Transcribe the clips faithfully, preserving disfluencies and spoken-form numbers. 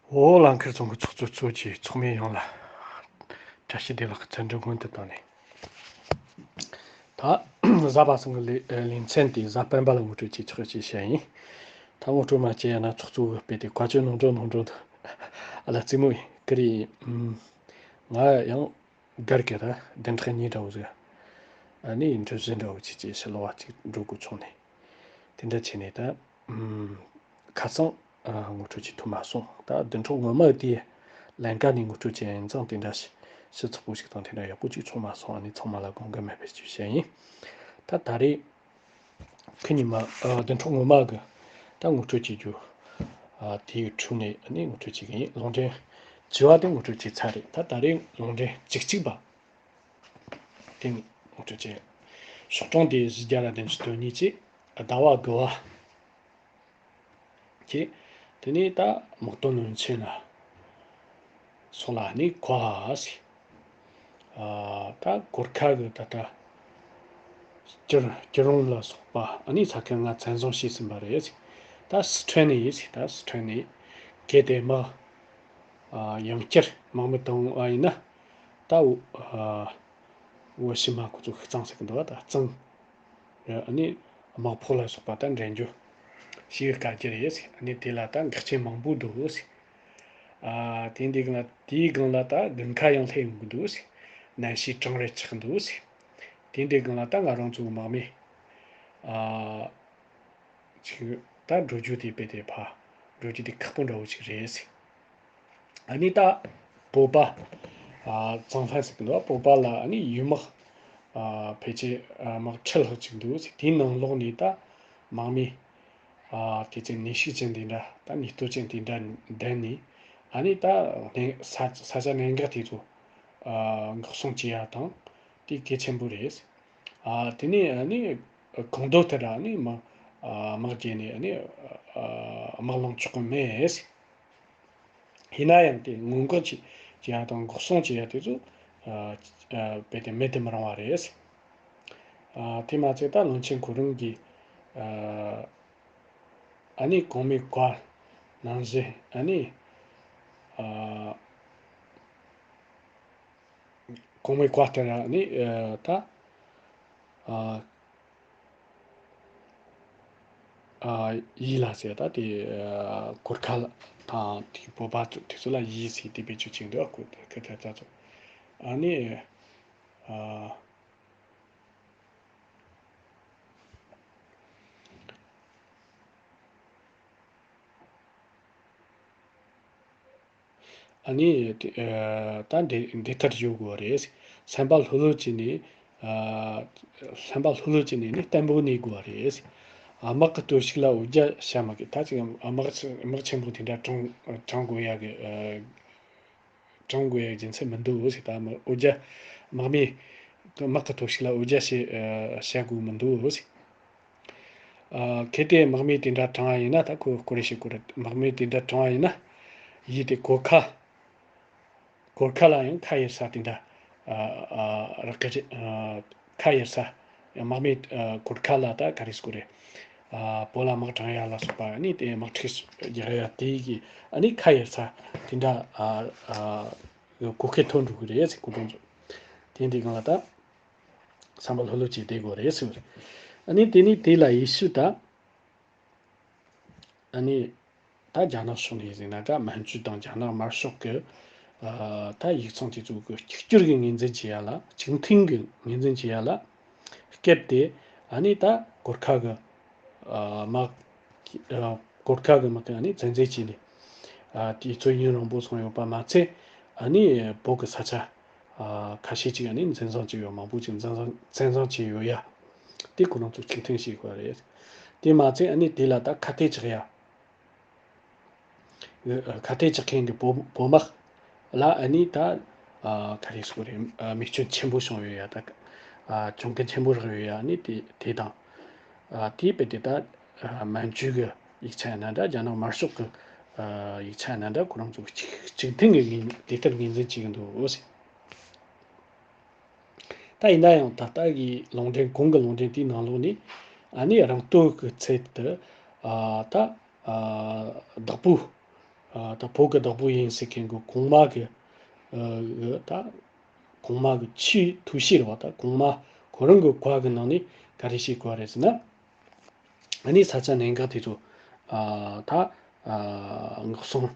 འོ། ལང་ཁེར་རྫོང་གི་ཚོགས་གཙོ་ཚོགས་ཀྱི་ཚོགས་མི་ཡོངས་ལ་བཀྲ་ཤིས་བདེ་ལེགས་འཚམས་འདྲི་སྔོན་དུ་བཏང་ནས། ད་གཟའ་པ་སངས་ཀྱི་ལེ་ལེ་ཚན་དེ་གཟའ་སྤེན་པ་ལ་ངོ་སྤྲོད་བྱེད་ཆོག་ཅེས་བཤད་ཡིན། ད་ངོ་སྤྲོད་མ་བྱས་ཡ་ན་ཚོགས་གཙོ་གི་དཔེ་དེ་བཀའ་ཆོས་ནོར་འགྲོ་ནོར་འགྲོ་འདུག་ཨ་ལ་རྩེད་མོ་ཡིན་ཀི་རེད། ང་ཡང་སྒར་གི་ད་བདུན་ཕྲག་གཉིས་འདྲ་བོ་ཟིག་ཨ་ནི་འགྲུལ་བཞུད་འདྲ་བོ་བྱེད་ཅེས་ཕྱི་ལོགས་བ་ཅིག་འགྲོ་དགོས་བྱུང་ནས། དེ་འདྲ་བྱས་ནས་ད། ཨམ། ཁ་སང་། ཨ། ངོ་སྤྲོད་བྱེད་ཐུབ་མ་སོང་། ད་བདུན་ཕྲག་སྔོན་མ་དེ་ལན་ཀ་ནས་ངོ་སྤྲོད་བྱས་ཡིན་ཙང་དེ་འདྲ་ཞིག་ཞིབ་ཚགས་པོ་ཞིག་དང་དེ་འདྲ་ཡག་པོ་ཅིག་བྱུང་མ་སོང་། ཨ་ནི་ཚང་མ་ལ་དགོངས་འགལ་མེད་པའི་ཅིག་བཤད་ཡིན། ད་ད་རེས་ཁི་ཉི་མ། ཨ། བདུན་ཕྲག་སྔོན་མ་གི་ད་ངོ་སྤྲོད་བྱེད་རྒྱུ། ཨ། དེའི་ཁྲོད་ནས་ཨ་ནི་ངོ་སྤྲོད་བྱེད་གི་ཡིན། ལུང་འདྲེན་བཅུ་པ་དེ་ངོ་སྤྲོད་བྱས་ཚར་རེད། ད་ད་རེས་ལུང་འདྲེན་བཅུ་གཅིག་པ། དེ་ནི་ངོ་སྤྲོད་བྱས། ཤོག་གྲངས་དེ་བཞི་བརྒྱ་དང་བདུན་ཅུ་དོན་གཉིས་ཀྱི་ཟླ་བ་དགུ་བ། ཀྱི། དེ་ནས་ད་དམག་དོན་བློན་ཆེན་ལ་སོགས་ལ་ནི་གོ་ཨ་སི། ཨ། ད་གོར་ཁ་གི་ད་ལྟ་སྐྱིད་སྐྱིད་རོང་ལ་སོགས་པ་ཨ་ནི་ས་ཁུལ་ལྔ་བཙན་བཟུང་བྱས་ཟིན་པ་རེད། ད་སི་ཁྲོན་ནས་ཡིན། ད་སི་ཁྲོན་ནས་གལ་ཏེ་དམག་ཨ། ཡང་བསྐྱར་དམག་མི་བཏང་བ་ཡིན་ན། ད་འུ་ཨ། འུ་ཕྱི་མ་ཁོ་ཚོ་ཤི་གཙང་ཟེར་གི་འདུག་བ། ད་གཙང་། ཨ་ནི་དམག་ཕོགས་ལ་སོགས་པ་ད་འདྲེན་རྒྱུ་ཞིག་དཀའ་རྒྱུ་རེད། ཨ་ནི་དེ་ལ་ད་འགག་རྐྱེན་མང་པོ་འདུག་ཟེར། ཨ། དེ་འདི་སྒང་ལ་དེའི་སྒང་ལ་ད་དགུན་ཁ་ཡང་སླེབས་ཡོང་གི་འདུག་ཟེར། གནམ་གཤིས་གྲང་རེ་ཆགས་འདུག་ཟེར། དེ་འདི་སྒང་ལ་ད་ང་རང་ཚོའི་དམག་མི་ཨ། ཅིག་ད་འགྲོ་རྒྱུ་དེ་དཔེ་དེ་ཕ་འགྲོ་རྒྱུ་དེ་ཁག་པོ་འདྲ་བོ་ཅིག་རེད། ཨ་ནི་ད་བོད་པ། ཨ། གཙང་ལྷ་ཟེར་གི་འདུག་བོད་པ་ལ་ཨ་ནི་ཡུལ་དམག་ཨ། ཕལ་ཆེར་ཨ། དམག་ཁྲི་ལྷག་ཅིག་འདུག་དེའི་ནང་ལོགས་ནས་ད་དམག་མི་ཨ། དེ་ཚོའི་ནུས་ཤུགས་ཅན་དེ་འདྲ། ད་ནུས་སྟོབས་ཅན་དེ་འདྲ་འདྲེན་ནས་ཨ་ནི་ད་གནས་ས་ས་ཆ་གནད་འགག་དེ་ཚོ་ཨ། འགོག་སྲུང་བྱེད་ཡ་དང་དེ་གལ་ཆེན་པོ་རེད། ཨ། དེ་ནས་ཨ་ནི་གང་འདོད་ལྟར་ཨ་ནི་དམག་ཨ། དམག་བརྒྱུད་ནས་ཨ་ནི་ཨ། དམག་ལངས་ཆོག་གི་མེད། ཡིན་ན་ཡང་དེ་སྔོན་འགོག་བྱེད་བྱེད་ཡ་དང་འགོག་སྲུང་བྱེད་ཡ་དེ་ཚོ་ཨ། ཨ། རྦད་དེ་མེད་དུ་མི་རུང་བ་རེད། ཨ། དེ་མ་ཚད་ད་བློན་ཆེན་ཁོ་རང་གིས་ཨ། ཨ་ནི་གོང་མའི་བཀའ་ནང་བཞིན་ཨ་ནི་ཨ། གོང་མའི་བཀའ་ལྟར་ནི་ཨ། ད་ཨ། ཨ། ཡིད་ལ་ཟེར་ད་དེ་ཨ། གོར་ཁ་ལ་དང་དེ་བོད་པ་ཚོ་དེ་ཚོ་ལ་ཡིད་ཟེར་དེ་བེད་སྤྱོད་བྱེད་འདུག་ཨ། ཁོ་ཁ་ཐ་ཐ་ཚོ་ཨ་ནི་ཨ། ཨ་ནི་དེ་ཨ། ད་འདི་འདི་ལྟར་བརྗོད་དགོས་པ་རེད། སེམས་པ་ལྷོད་ལྷོད་བྱས་ནས་ཨ། སེམས་པ་ལྷོད་ལྷོད་བྱས་ནས་ནི་བརྟན་པོ་གནས་དགོས་པ་རེད། ཨ། དམག་གི་སྟོབས་ཤུགས་ལ་འོ་བརྒྱལ་བྱ་མ་དགོས། ད་ཅིག་དམག་དམག་ཆེན་པོ་དེ་འདྲ་དྲངས་དྲངས་དགོས་ཡ་གི་ཨ། དྲངས་དགོས་ཡ་རྒྱུ་མཚན་མི་འདུག་ཟེར། ད་དམག་འོ་བརྒྱལ་དམག་མི་དམག་གི་སྟོབས་ཤུགས་ལ་འོ་བརྒྱལ་བྱེད་ཨ། བྱ་དགོས་མི་འདུག་ཟེར། ཨ། གལ་ཏེ་དམག་མི་དེ་འདྲ་དྲངས་པ་ཡིན་ན། ད་ཁོ་ཁོ་རེ་ཞིག་ཁོ་རེ་དམག་མི་དེ་འདྲ་དྲངས་པ་ཡིན་ན། ཡིད་དེ་གོར་ཁ་གོར་ཁ་ལ་ཡང་ཁ་གཡར་ས་དེ་འདྲ་ཨ། ཨ། རག་གི་རེད། ཨ། ཁ་གཡར་ས་དམག་མི་ཨ། གོར་ཁ་ལ་ད་ག་རེ་ཟེར་དགོས་རེད། ཨ། བོད་ལ་དམག་དྲངས་ཡ་ལ་སོགས་པ་ཨ་ནི་དེ་དམག་འཁྲུག་རྒྱག་ཡ་དེ་གི་ཨ་ནི་ཁ་གཡར་ས་དེ་འདྲ་ཨ། ཨ། གོ་སྐབས་ཐོན་འགྲོ་གི་རེད་ཟེར། གོ་སྐབས་དེ་འདི་སྒང་ལ་ད། བསམ་པ་ལྷོད་ལྷོད་བྱས་བསྡད་དགོས་རེད་ཟེར། ཨ་ནི་དེ་ནི་དེ་ལ་ཡེ་ཤུ་ད། ཨ་ནི་ད་རྒྱ་ནག་ཕྱོགས་ནས་ཟེར་ན་འདྲ། མན་ཇུ་དང་རྒྱ་ནག་དམར་ཤོག་གི་ཨ། ད་ཡིག་ཚང་དེ་ཚོ་གི་གཅིག་གྱུར་གྱི་ངོས་འཛིན་བྱེད་ཡ་ལ། གཅིག་མཐུན་གྱི་ངོས་འཛིན་བྱེད་ཡ་ལ་སྐབས་དེ། ཨ་ནི་ད་གོར་ཁ་གི་ཨ། དམག་ཨ། གོར་ཁ་གི་དམག་གིས་ཨ་ནི་བཙན་འཛུལ་བྱས་ནས། ཨ། དེ་ཚོ་ཡུན་རིང་པོ་སོང་ཡོད་པ་མ་ཚད། ཨ་ནི་བོད་ཀྱི་ས་ཆ་ཨ། ཁ་ཤས་ཅིག་ཨ་ནི་འཛིན་བཟུང་བྱས་ཡོད། མང་པོ་ཅིག་འཛིན་བཟུང་འཛིན་བཟུང་བྱས་ཡོད་ཡ། དེ་ཁོ་རང་ཚོ་གཅིག་མཐུན་བྱས་ཡོད་རེད། དེ་མ་ཚད་ཨ་ནི་དེ་ལ་ད་ཁ་གཏད་གཅོག་ཡ། ཁ་གཏད་གཅོག་མཁན་གྱི་བོད་བོད་དམག་ལ་ཨ་ནི་ད་ཨ། ག་རེ་ཟེར་དགོས་རེད། ཨ། མིག་སྐྱོན་ཆེན་པོ་བྱུང་ཡོད་ཡ། ད་ཨ། གྱོང་གུན་ཆེན་པོ་རག་ཡོད་ཡ། ཨ་ནི་དེ་དེ་དང་། ཨ། དེའི་དཔེ་དེ་ད་ཨ། མན་ཇུ་གི་ཡིག་ཆ་ཡིན་ན་འདྲ། རྒྱ་ནག་དམར་ཤོག་གི་ཨ། ཡིག་ཆ་ཡིན་ན་འདྲ། ཁོ་རང་ཚོ་གཅིག་གཅིག་མཐུན་གྱི་ངོས་དེ་ལྟར་ངོས་འཛིན་བྱེད་ཀྱི་འདུག་ཟེར། ད་ཡིན་ན་ཡང་ད་ལྟ་གི་ལུང་འདྲེན། གོང་གི་ལུང་འདྲེན་དེའི་ནང་ལོགས་ནས་ཨ་ནི་རང་སྟོབས་ཀྱི་ཚད་དུ་ཨ། ད་ཨ། བདག་པོ་ ད་བོད་ཀྱི་བདག་པོ་ཡིན་ཟེར་མཁན་གྱི་གོང་མ་གི་ད་གོང་མ་གི་ཆེས་ཐུགས་བཞེད་རེད་བ། ད་གོང་མ་ཁོ་རང་གི་བཀའ་གི་ནང་ནས་ག་རེ་བཤད་དགོས་རེད་ཟེར་ན། ཨ་ནི་ས་ཆ་གནད་འགག་དེ་ཚོ་ད་ངག་སོང་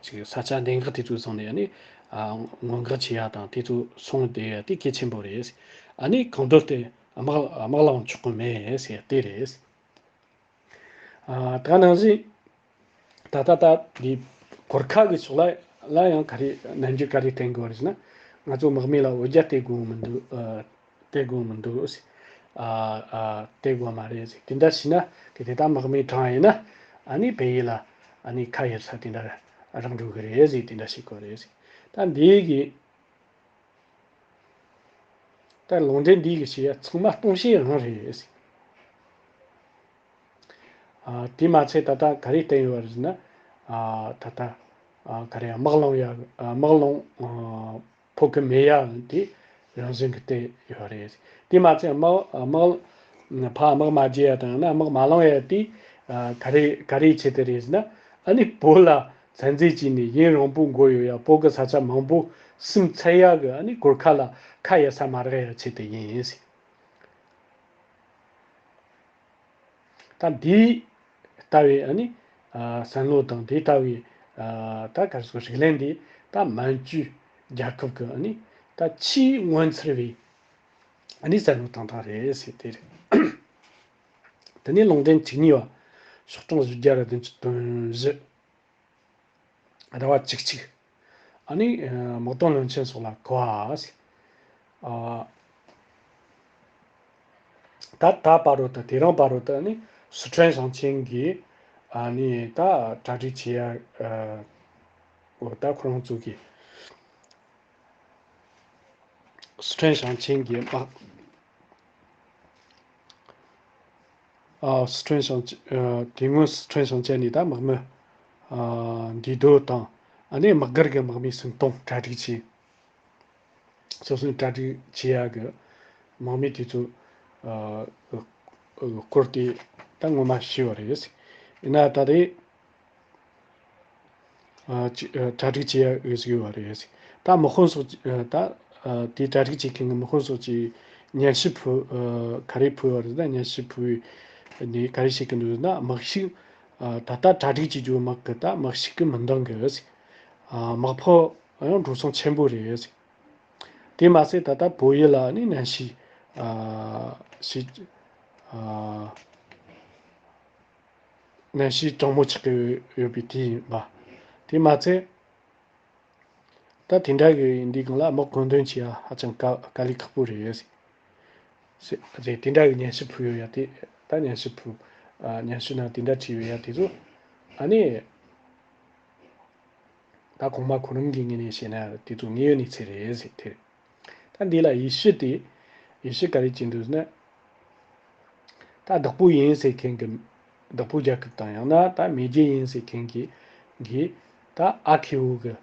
ཅིག་ས་ཆ་གནད་འགག་དེ་ཚོ་བཟུང་ནས་ཨ་ནི་སྔོན་འགོག་བྱེད་ཡ་དང་དེ་ཚོ་སྲུང་བསྡད་ཡ་དེ་གལ་ཆེན་པོ་རེད། ཨ་ནི་གང་འདོད་དེ་དམག་དམག་ལངས་ཆོག་གི་མེད་ཟེར་ཡ་དེ་རེད། ཨ། ད་ནང་བཞིན་ད་ལྟ་ད་འདི་གོར་ཁ་གི་ཕྱོགས་ལ་ལ་ཡང་ག་རེ་ནན་གྱིས་ག་རེ་བསྟན་དགོས་རེད་ཟེར་ན། ང་ཚོ་དམག་མི་ལ་འོ་བརྒྱལ་བསྡད་དགོས་མི་འདུག་ཨ། བསྡད་དགོས་མི་འདུག་ཨ། ཨ། བསྡད་དགོས་མ་རེད་ཟེར། དེ་འདྲ་བྱས་ན་གི་དེ་ད་དམག་མི་གྲངས་ཡིན་ན་ཨ་ནི་བལ་ཡུལ་ལ་ཨ་ནི་ཁ་གཡར་ས་དེ་འདྲ་རག་འགྲོ་གི་རེད་ཟེར། དེ་འདྲ་བྱེད་དགོས་རེད་ཟེར། ད་འདི་གི་ད་ལུང་འདྲེན་འདི་གི་བྱེད་ཡ་ཚང་མ་སྟོང་བཤད་རང་རེད། ཨ། དེ་མ་ཚད་ད་ལྟ་ག་རེ་བསྟན་ཡོད་རེད་ཟེར་ན། ཨ། ད་ལྟ་ཨ། ག་རེ་དམག་ལངས་ཡ་དམག་ལངས་ཨ། ཕོད་གི་མེད་ཡ་དེ་རང་བཞིན་གི་བསྟན་ཡོད་རེད། དེ་མ་ཚད་དམག་དམག་ཕར་དམག་མ་རྒྱག་ཡ་དང་ན་དམག་མ་ལངས་ཡ་དེ་ཨ། ག་རེ་ག་རེ་ཆེད་དུ་རེད་ཟེར་ན། ཨ་ནི་བོད་ལ་བཙན་འཛུལ་བྱས་ནས་ཡུན་རིང་པོ་འགོར་ཡོད་ཡ། བོད་ཀྱི་ས་ཆ་མང་པོ་སིམ་ཚར་ཡ་གི་ཨ་ནི་གོར་ཁ་ལ་ཁ་གཡར་ས་མ་རག་ཡ་ཆེད་དུ་ཡིན་ཟེར། ད་འདི་ལྟ་བུའི་ཨ་ནི་ཨ། བསམ་བློ་དང་དེ་ལྟ་བུའི་ཨ། ད་ག་རེ་ཟེར། རིགས་ལམ་འདི་ད་མན་ཇུ་རྒྱལ་ཁབ་ཀྱི་ཨ་ནི་ད་ཆེས་ངོ་མཚར་བའི་ཨ་ནི་བསམ་བློ་བཏང་སྟངས་རེད་ཟེར། དེ་རེད། དེ་ནས་ལུང་འདྲེན་བཅུ་གཉིས་པ། ཕྱོགས་སྐྱོང་བཞི་བརྒྱ་ར་བདུན་ཅུ་དོན་བཞི། ཟླ་བ་བཅུ་གཅིག་ཨ་ནི་དམག་དོན་བློན་ཆེན་སོགས་ལ་གོ་བ། ཨ། ད་ད་བར་དུ་ད་དེ་རིང་བར་དུ་ད་ནི་སི་ཁྲོན་ཞིང་ཆེན་གྱི་ཨ་ནི་ད་གྲ་སྒྲིག་བྱེད་ཡ། ཨ། འོ་ད་ཁོ་རང་ཚོ་གི་སི་ཁྲོན་ཞིང་ཆེན་གྱི་དམག་ཨ། སི་ཁྲོན་ཞིང་ཆེན། ཨ། དེ་སྔོན་སི་ཁྲོན་ཞིང་ཆེན་ནས་ད་དམག་མི་ཨ། འདུས་སྡོད་དང་ཨ་ནི་དམག་སྒར་གྱི་དམག་མི་སུམ་སྟོང་གྲ་སྒྲིག་བྱས། སོ་སོའི་གྲ་སྒྲིག་བྱེད་ཡག་གི་དམག་མི་དེ་ཚོ་ཨ། སྐོར་དེ་ད་ངོ་མ་ཤེས་པ་རེད། ཡིན་ན་ད་རེས་ཨ། ཅི། ཨ། གྲ་སྒྲིག་བྱེད་ཡག་ཡོད་ཟིག་ཡོད་པ་རེད། ད་དམག་དཔོན་སོགས་ཀྱི། ཨ། ད་ཨ། དེ་གྲ་སྒྲིག་བྱེད་མཁན་གྱི་དམག་དཔོན་སོགས་ཀྱིས་སྙན་ཞུ་ཕུལ། ཨ། ག་རེ་ཕུལ་བ་རེད། ད་སྙན་ཞུ་ཕུལ་ནས་ག་རེ་བཤད་ཀྱི་འདུག་ཟེར་ན། དམག་ཤུགས། ཨ། ད་ལྟ་གྲ་སྒྲིག་བྱེད་རྒྱུ་དམག་གི་ད་དམག་ཤུགས་ཀྱི་མི་འདང་གི། ཨ། དམག་དཔུང་ཡང་འགྲོ་སོང་ཆེན་པོ་རེད། དེ་མ་ཟད་ད་ལྟ་བོད་ཡུལ་ལ་ནི་གནམ་གཤིས། ཨ། ཞིག་ཨ། གནམ་གཤིས་གྲང་མོ་ཆགས་ཀྱི་ཡོད་པའི་དུས་ཡིན་པ། དེ་མ་ཚད་ད་དེ་འདྲ་གི་འདི་སྒང་ལ་དམག་བཀོད་འདོམས་བྱེད་ཡ་ཧ་ཅང་དཀའ་དཀའ་ལས་ཁག་པོ་རེད། ཟེར་དེ་འདྲ་གི་སྙན་ཞུ་ཕུལ་ཡོད་ཡ་དེ། ད་སྙན་ཞུ་ཕུལ། ཨ། སྙན་ཞུ་ནང་དེ་འདྲ་བྲིས་ཡོད་ཡ་དེ་ཚོ་ཨ་ནི། ད་གོང་མ་ཁོ་རང་གི་ངོས་ནས་བཤད་ན་དེ་ཚོ་དངོས་ཡོད་གནས་ཚུལ་རེད་ཟེར་དེ་རེད། ད་འདི་ལ་ཡིད་ཆེས་དེ། ཡིད་ཆེས་ག་རེ་བྱེད་འདུག་ཟེར་ན། ད་བདག་པོ་ཡིན་ཟེར་མཁན་གྱི། བདག་པོ་རྒྱལ་ཁབ་དང་ཡང་ན་ད་མེས་རྒྱལ་ཡིན་ཟེར་མཁན་གྱི་གིས་ད་ཨ་ཁེ་བོ་གི་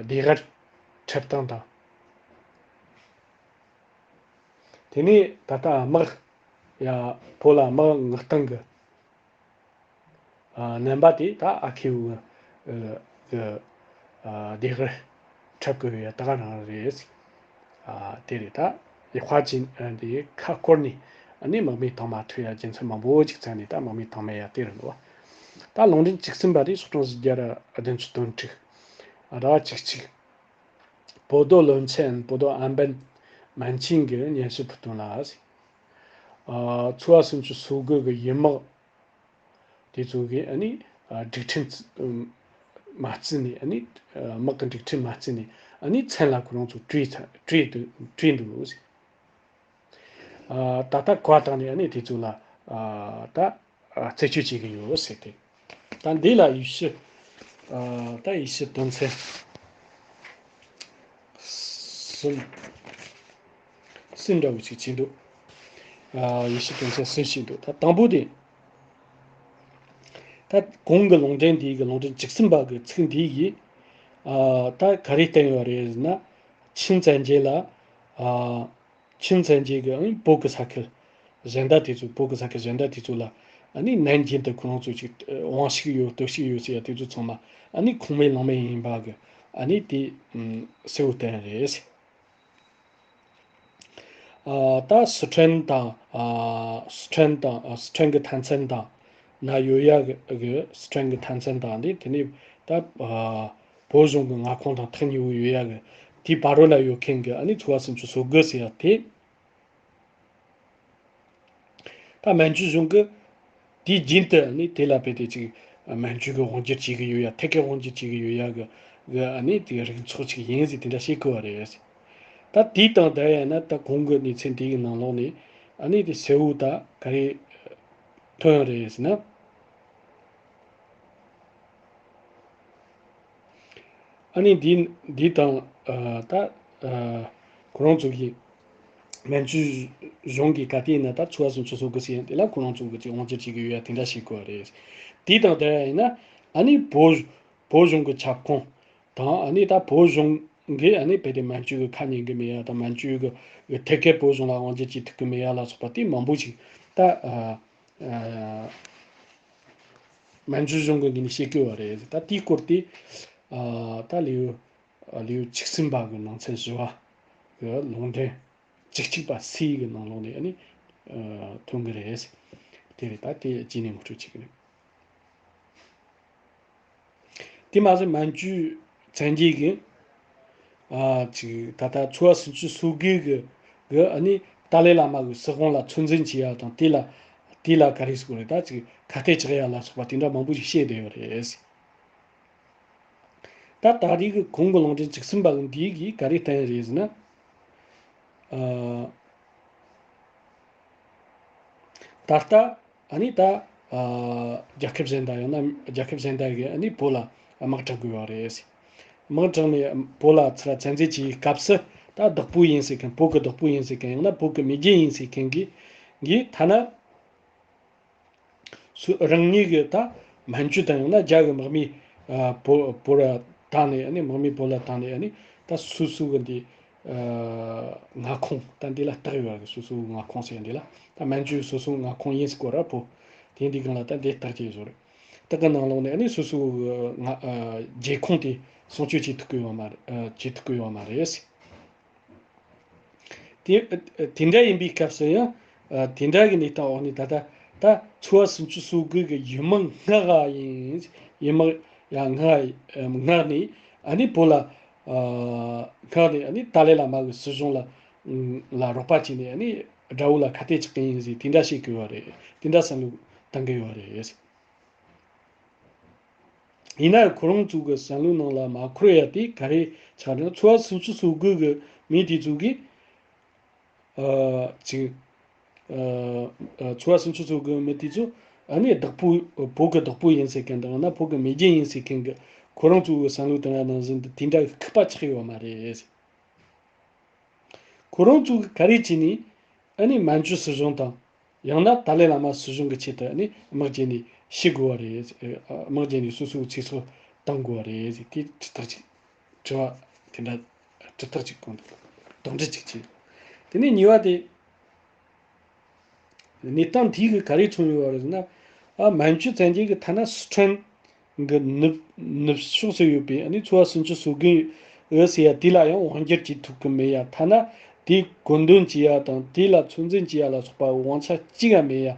གི་ལས་ཀ་འཁྲབ་སྟངས་དང་། དེ་ནས་ད་ལྟ་དམག་ཡ་བོད་ལ་དམག་མངགས་སྟངས་ཀྱི་ཨ། རྣམ་པ་དེ་ད་ཨ་ཁེ་བོ་གི་ཨ། སྡེ་ཁག་འཁྲབ་དགོས་པའི་ད་ག་རང་རེད། ཨ། དེ་རེད། ད་ཡག་པ་ཅིག་ཨ། དེ་ཁ་བསྐོར་ནས་ཨ་ནི་དམག་མི་དྭངས་མ་ཐུག་ཡ་རྒྱུ་མཚན་མང་པོ་ཅིག་བཙལ་ནས་ད་དམག་མི་དྭངས་མ་ཡ་དེ་རེད་འདུག་ད་ལུང་འདྲེན་བཅུ་གསུམ་པ་དེ་ཕྱོགས་སྐྱོང་བཞི་བརྒྱ་ར་བདུན་ཅུ་དོན་དྲུག་ཨ། ཟླ་བ་བཅུ་གཅིག 博多论剑，博多安本满清གི་སྙན་ཞུ་ཕུལ་དོན་ལ། ཨ། ཚོ་བ་སུམ་ཅུ་སོ་དགུ་གི་ཡུལ་དམག་དེ་ཚོ་གིས་ཨ་ནི་ཨ། སྒྲིག་ཁྲིམས་མ་བརྩིས་ནས། ཨ་ནི་ཨ། དམག་གི་སྒྲིག་ཁྲིམས་མ་བརྩིས་ནས། ཨ་ནི་མཚན་ལ་ཁོ་རང་ཚོ་བྲིས་ཚར། བྲིས་འདུག་བྲིས་འདུག་ཨ། ད་ལྟ་གོ་བ་བཏང་ནས་ཨ་ནི་དེ་ཚོ་ལ་ཨ། ད་ཨ། རྩད་གཅོད་བྱེད་ཀྱི་ཡོད་ཟེར་ཏེ། ད་འདི་ལ་ཡིད་ཆེས། ཨ། ད་ཡིད་ཆེས་དོན་ཚན་གསུམ། གསུམ་འདྲ་བོ་ཅིག་བྱས་འདུག་ཨ། ཡིད་ཆེས་དོན་ཚན་གསུམ་བྱས་འདུག་ད་དང་པོ་དེ། ད་གོང་གི་ལུང་འདྲེན་འདི་གི་ལུང་འདྲེན་བཅུ་གསུམ་པ་གི་ཚིག་འདི་གིས། ཨ། ད་ག་རེ་བསྟན་ཡོད་རེད་ཟེར་ན། ཆིན་བཙན་རྒྱལ་ལ། ཨ། ཆིན་བཙན་རྒྱལ་གྱིས་ཨ་ནི་བོད་ཀྱི་ས་ཁུལ་གཞན་དག་དེ་ཚོ། བོད་ཀྱི་ས་ཁུལ་གཞན་དག་དེ་ཚོ་ལ་ ཨ་ནི་ནན་ཅིང་དུ་ཁོ་རང་ཚོ་ཅིག་དབང་ཤུགས་ཡོད་སྟོབས་ཤུགས་ཡོད་ཟེར་ཡ་དེ་ཚོ་ཚང་མ་ཨ་ནི་ཁུངས་མེད་ལུང་མེད་ཡིན་པ་གི་ཨ་ནི་དེ་གསལ་བོ་བསྟན་རེད། ཨ་ད་སི་ཁྲོན་དང་ཨ་སི་ཁྲོན་དང་ཨ་སི་ཁྲོན་གྱི་མཐའ་མཚམས་དང་ན་ཡོད་ཡ་གི་གི་སི་ཁྲོན་གྱི་མཐའ་མཚམས་དང་དེ་དེ་ནས་ད་ཨ་བོད་གཞུང་གི་མངའ་ཁོངས་དང་ཐག་ཉེ་བོ་ཡོད་ཡ་གི་དེའི་བར་རོ་ན་ཡོད་མཁན་གྱི་ཨ་ནི་ཚོ་བ་སུམ་ཅུ་སོ་དགུ་ཟེར་ཡ་དེ། ད་མན་ཇུ་གཞུང་གིས་དུས་རྒྱུན་དུ་ནི་དེ་ལ་དཔེ་དེ་ཅིག་མན་ཇུ་གིས་དབང་སྒྱུར་བྱེད་ཀྱི་ཡོད་ཡ། ཐད་ཀར་དབང་སྒྱུར་བྱེད་ཀྱི་ཡོད་ཡ་གི་གི་ཨ་ནི་དེ་རིགས་ཚོགས་ཅིག་ཡིན་ཟེར་དེ་འདྲ་བཤད་གི་བ་རེད། ད་དེའི་སྟེང་དེ་ཡིན་ན་ད་གོང་གི་གནས་ཚུལ་དེ་གི་ནང་ལོགས་ནས་ཨ་ནི་དེ་གསལ་བོ་ད་ག་རེ་ཐོན་ཡོད་རེད་ཟེར་ན། ཨ་ནི་འདི་འདི་དང་ཨ་ད་ཨ་ཁོ་རང་ཚོ་གི་མན་ཇུ་གཞུང་གི་ག་དེ་ཡིན་ན་ད་ཚོ་བ་སུམ་ཅུ་སོ་དགུ་ཟེར་ཡང་དེ་ལ་ཁོ་རང་ཚོ་གི་ཅིག་དབང་སྒྱུར་བྱེད་ཀྱི་ཡོད་ཡ་དེ་འདྲ་བྱེད་དགོས་པ་རེད། དེ་དང་དེ་ཡིན་ན་ཨ་ནི་བོད་བོད་གཞུང་གི་ཁྱབ་ཁོངས་དང་ཨ་ནི་ད་བོད་གཞུང་གིས་ཨ་ནི་རྦད་དེ་མན་ཇུ་གི་ཁ་ཉན་གི་མེད་ཡ་དང་མན་ཇུ་གི་ཐད་ཀར་བོད་གཞུང་ལ་དབང་སྒྱུར་བྱེད་ཐུབ་ཀྱི་མེད་ཡ་ལ་སོགས་པ་དེ་མང་པོ་ཞིག་ད་ཨ། ཨ། མན་ཇུ་གཞུང་གི་ངོས་ནས་བཤད་ཀྱི་ཡོད་རེད། ད་དེའི་སྐོར་དེ་ཨ་ད་ལེའུ་ཨ་ལེའུ་བཅུ་གསུམ་པ་གི་ནང་ཚན་བཞི་བ་གི་ལུང་འདྲེན་བཅུ་གཅིག་པ་སི་གི་ནང་ལོགས་ནས་ཨ་ནི་ཨ་ཐོན་གི་རེད། དེ་རེད། ད་དེ་རྗེས་ནས་ངོ་སྤྲོད་བྱེད་ཀྱི་རེད། དེ་མ་ཟད་མན་ཇུ་བཙན་རྒྱལ་གྱིས་ཨ་ཅིག་ད་ལྟ་ཚོ་བ་སུམ་ཅུ་སོ་དགུ་གི་གི་ཨ་ནི་ཏཱ་ལའི་བླ་མ་གི་སྲིད་དབང་ལ་ཚོད་འཛིན་བྱེད་ཡ་དང་དེ་ལ་དེ་ལ་ག་རེ་ཟེར་དགོས་རེད། ད་ཅིག་ཁ་གཏད་གཅོག་ཡ་ལ་སོགས་པ་དེ་འདྲ་མང་པོ་ཞིག་བཤད་བསྡད་ཡོད་རེད། ད་ད་རེས་ཀྱི་གོང་གི་ལུང་འདྲེན་བཅུ་གསུམ་པ་གི་འདིའི་གིས་ག་རེ་བསྟན་ཡོད་རེད་ཟེར་ན། ཨ་ད་ལྟ་ཨ་ནི་ད་ཨ་རྒྱལ་ཁབ་གཞན་དང་ཡང་ན་རྒྱལ་ཁབ་གཞན་དག་གིས་ཨ་ནི་བོད་ལ་དམག་དྲག་དགོས་པ་རེད། དམག་དྲག་ནས་བོད་ལ་ཚུར་བཙན་འཛུལ་བྱེད་སྐབས་སུ་ད་བདག་པོ་ཡིན་ཟེར་མཁན། བོད་ཀྱི་བདག་པོ་ཡིན་ཟེར་མཁན་ཡང་ན་བོད་ཀྱི་མེས་རྒྱལ་ཡིན་ཟེར་མཁན་གྱིས་གིས་ཐ་ན། སུ་རང་ཉིད་ཀྱི་ད་མན་ཇུ་དང་ཡང་ན་རྒྱ་གི་དམག་མི་ཨ་བོ་བོར་བ་བཏང་ནས་ཨ་ནི་དམག་མི་བོར་བ་བཏང་ནས་ཨ་ནི་ད་སོ་སོ་གི་འདི་ཨ་མངའ་ཁོངས་ད་འདི་ལ་བཏགས་ཡོད་ར། སོ་སོའི་མངའ་ཁོངས་ཟེར་འདི་ལ་ད་མན་ཇུ་སོ་སོའི་མངའ་ཁོངས་ཡིན་ཟེར་གོ་ར། བོ་དེ་འདི་གང་ལ་ད་འདི་བཏགས་ཀྱི་བཟོ་རེད། ད་གི་ནང་ལོགས་ནས་ཨ་ནི་སོ་སོའི་མངའ་ཨ་རྒྱལ་ཁོངས་དེ་སྲུང་སྐྱོབ་བྱེད་ཐུབ་ཀྱི་ཡོད་མ་རེད། ཨ་བྱེད་ཐུབ་ཀྱི་ཡོད་མ་རེད། དེ་དེ་འདྲ་ཡིན་པའི་སྐབས་སུ་ཡང་དེ་འདྲ་གི་གནས་སྟངས་འོག་ནས་ད་ལྟ་ད་ཚོ་བ་སུམ་ཅུ་སོ་དགུ་གི་ཡུལ་དམག་མངའ་ཡིན། ཡུལ་དམག་ཡང་མངའ་མངའ་ནས་ཨ་ནི་བོད་ལ་མངའ་ནས་ཨ་ནི་ཏཱ་ལའི་བླ་མ་གི་སྲིད་གཞུང་ལ་ལ་རོགས་པ་བྱས་ནས་ཨ་ནི་དགྲ་བོ་ལ་ཁ་གཏད་གཅོག་གི་ཡིན་ཟེར་དེ་འདྲ་བཤད་གི་ཡོད་རེད། དེ་འདྲ་བསམ་བློ་བཏང་གི་ཡོད་རེད། ཡིན་ན་ཡང་ཁོ་རང་ཚོ་གི་བསམ་བློའི་ནང་ལ་མ་འཁོར་ཡ་དེ་ག་རེ་ཆགས་ན། ཚོ་བ་སུམ་ཅུ་སོ་དགུ་གི་མི་དེ་ཚོ་གིས་ཨ་ཅིག་ཨ་ཚོ་བ་སུམ་ཅུ་སོ་དགུ་གི་མི་དེ་ཚོ་ཨ་ནི་བདག་པོ་བོད་ཀྱི་བདག་པོ་ཡིན་ཟེར་མཁན་དང་ཡང་ན་བོད་ཀྱི་མེས་རྒྱལ་ཡིན་ཟེར་མཁན་གྱི་ཁོ་རང་ཚོ་གི་བསམ་བློ་དང་ཡང་ནང་བཞིན་དུ་དེ་འདྲ་གི་ཁེ་ཕན་ཆགས་ཡོད་མ་རེད། ཁོ་རང་ཚོ་གིས་ག་རེ་བྱས་ནས་ཨ་ནི་མན་ཇུ་སྲིད་གཞུང་དང་ཡང་ན་ཏཱ་ལའི་བླ་མ་སྲིད་གཞུང་གི་ཆེད་དུ་ཨ་ནི་དམག་བརྒྱབ་ནས་ཤི་དགོས་པ་རེད། དམག་བརྒྱབ་ནས་སོ་སོའི་ཚེ་སྲོག་བཏང་དགོས་པ་རེད་ཟེར་དེ་དྲི་རྟགས་ཅིག་དྲི་བ་དེ་འདྲ་དྲི་རྟགས་ཅིག་གོང་དུ་དོགས་འདྲི་ཅིག་བྱས། དེ་ནས་གཉིས་པ་དེ། གནས་སྟངས་དེ་གིས་ག་རེ་མཚོན་ཡོད་པ་རེད་ཟེར་ན། ཨ་མན་ཇུ་བཙན་རྒྱལ་གྱིས་ཐ་ན་སི་ཁྲོན་གྱི་ནུབ་ནུབ་ཕྱོགས་སུ་ཡོད་པའི་ཨ་ནི་ཚོ་བ་སུམ་ཅུ་སོ་དགུ་ཟེར་ཡ་དེ་ལ་ཡང་དབང་སྒྱུར་བྱེད་ཐུབ་ཀྱི་མེད་ཡ། ཐ་ན་དེ་བཀོད་འདོམས་བྱེད་ཡ་དང་དེ་ལ་ཚོད་འཛིན་བྱེད་ཡ་ལ་སོགས་པ་དབང་ཆ་གཅིག་ཀྱང་མེད་ཡ།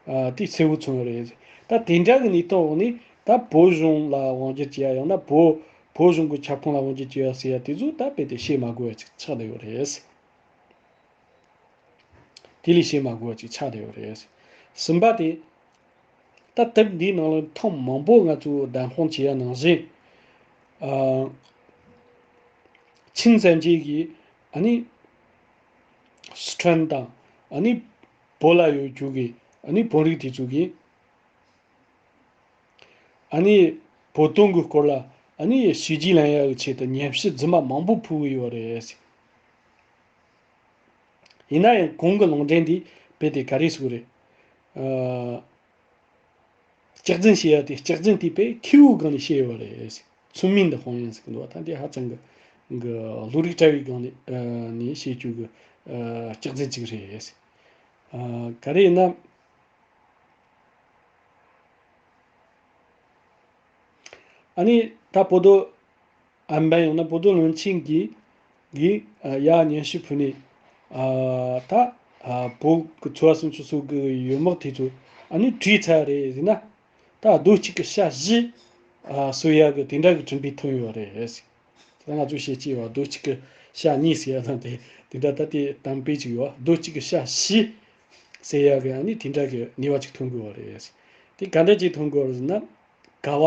ཨ་དེ་གསལ་བོ་མཚོན་ཡོད་རེད། ད་དེ་འདྲ་གི་གནས་སྟངས་འོག་ནས་ད་བོད་གཞུང་ལ་དབང་སྒྱུར་བྱེད་ཡ་ཡང་ན་བོད་བོད་གཞུང་གི་ཁྱབ་ཁོངས་ལ་དབང་སྒྱུར་བྱེད་ཡ་ཟེར་ཡ་དེ་ཚོ་ད་རྦད་དེ་བཤད་མ་དགོས་པ་ཅིག་ཆགས་བསྡད་ཡོད་རེད། དེ་ལས་བཤད་མ་དགོས་པ་ཅིག་ཆགས་བསྡད་ཡོད་རེད། གསུམ་པ་དེ། ད་དེབ་འདིའི་ནང་ལ་ཐེངས་མང་པོ་ང་ཚོས་བདམས་དཔང་བྱས་ཡ་ནང་བཞིན། ཨ་ཆིན་བཙན་རྒྱལ་གྱིས་ཨ་ནི་སི་ཁྲོན་དང་ཨ་ནི་བོད་ལ་ཡོད་རྒྱུ་གི་ཨ་ནི་བོད་རིགས་དེ་ཚོ་གིས་ཨ་ནི་བོད་དོན་གྱི་སྐོར་ལ་ཨ་ནི་བྱས་རྗེས་ལེན་ཡ་གི་ཆེད་དུ་ཉམས་ཞིབ་རྫུན་མ་མང་པོ་ཕུལ་གི་ཡོད་རེད། ཡིན་ན་ཡང་གོང་གི་ལུང་འདྲེན་འདི་རྦད་དེ་ག་རེ་ཟེར་དགོས་རེད། ཨ་སྐྱག་རྫུན་བཤད་ཡ་དེ་སྐྱག་རྫུན་དེ་དཔེ་ཁེ་པོའི་སྒང་ནས་བཤད་ཡོད་རེད། ཚུལ་མིན་དུ་ཧོང་ཡིན་ཟེར་གི་འདུག་ད་འདི་ཧ་ཅང་གི་གི་བློ་རིག་བཀྲ་བའི་སྒང་ནས་ཨ་ནས་བཤད་རྒྱུ་གི་ཨ་སྐྱག་རྫུན་ཅིག་རེད། ཨ་ག་རེ་ཡིན་ན། ཨ་ནི་ད་པོ་ཏོ་ཨན་པན་ཡང་ན་པོ་ཏོ་བློན་ཆེན་གྱིས་གིས་ཡར་སྙན་ཞུ་ཕུལ་ནས། ཨ་ད་ཨ་བོད་ཀྱི་ཚོ་བ་སུམ་ཅུ་སོ་དགུ་ཡི་ཡུལ་དམག་དེ་ཚོ་ཨ་ནི་བྲོས་ཚར་རེད་ཟེར་ན། ད་རྡོ་གཅིག་གི་ཤ་བཞི་ཨ་གསོད་ཡག་གི་དེ་འདྲ་གི་གྲུབ་འབྲས་ཐོན་ཡོད་རེད། ད་ང་ཚོས་བཤད་ཀྱི་ཡོད། རྡོ་གཅིག་གི་ཤ་གཉིས་ཟེར་ཡ་དང་དེ་དེ་འདྲ་ད་དེ་གཏམ་དཔེ་ཅིག་ཡོད། རྡོ་གཅིག་གི་ཤ་བཞི་ཟེར་ཡག་གི་ཨ་ནི་དེ་འདྲ་གི་ནུས་པ་ཅིག་ཐོན་དགོས་པ་རེད། དེ་ག་འདྲ་ཅིག་ཐོན་དགོས་རེད་ཟེར་ན། ག་བ།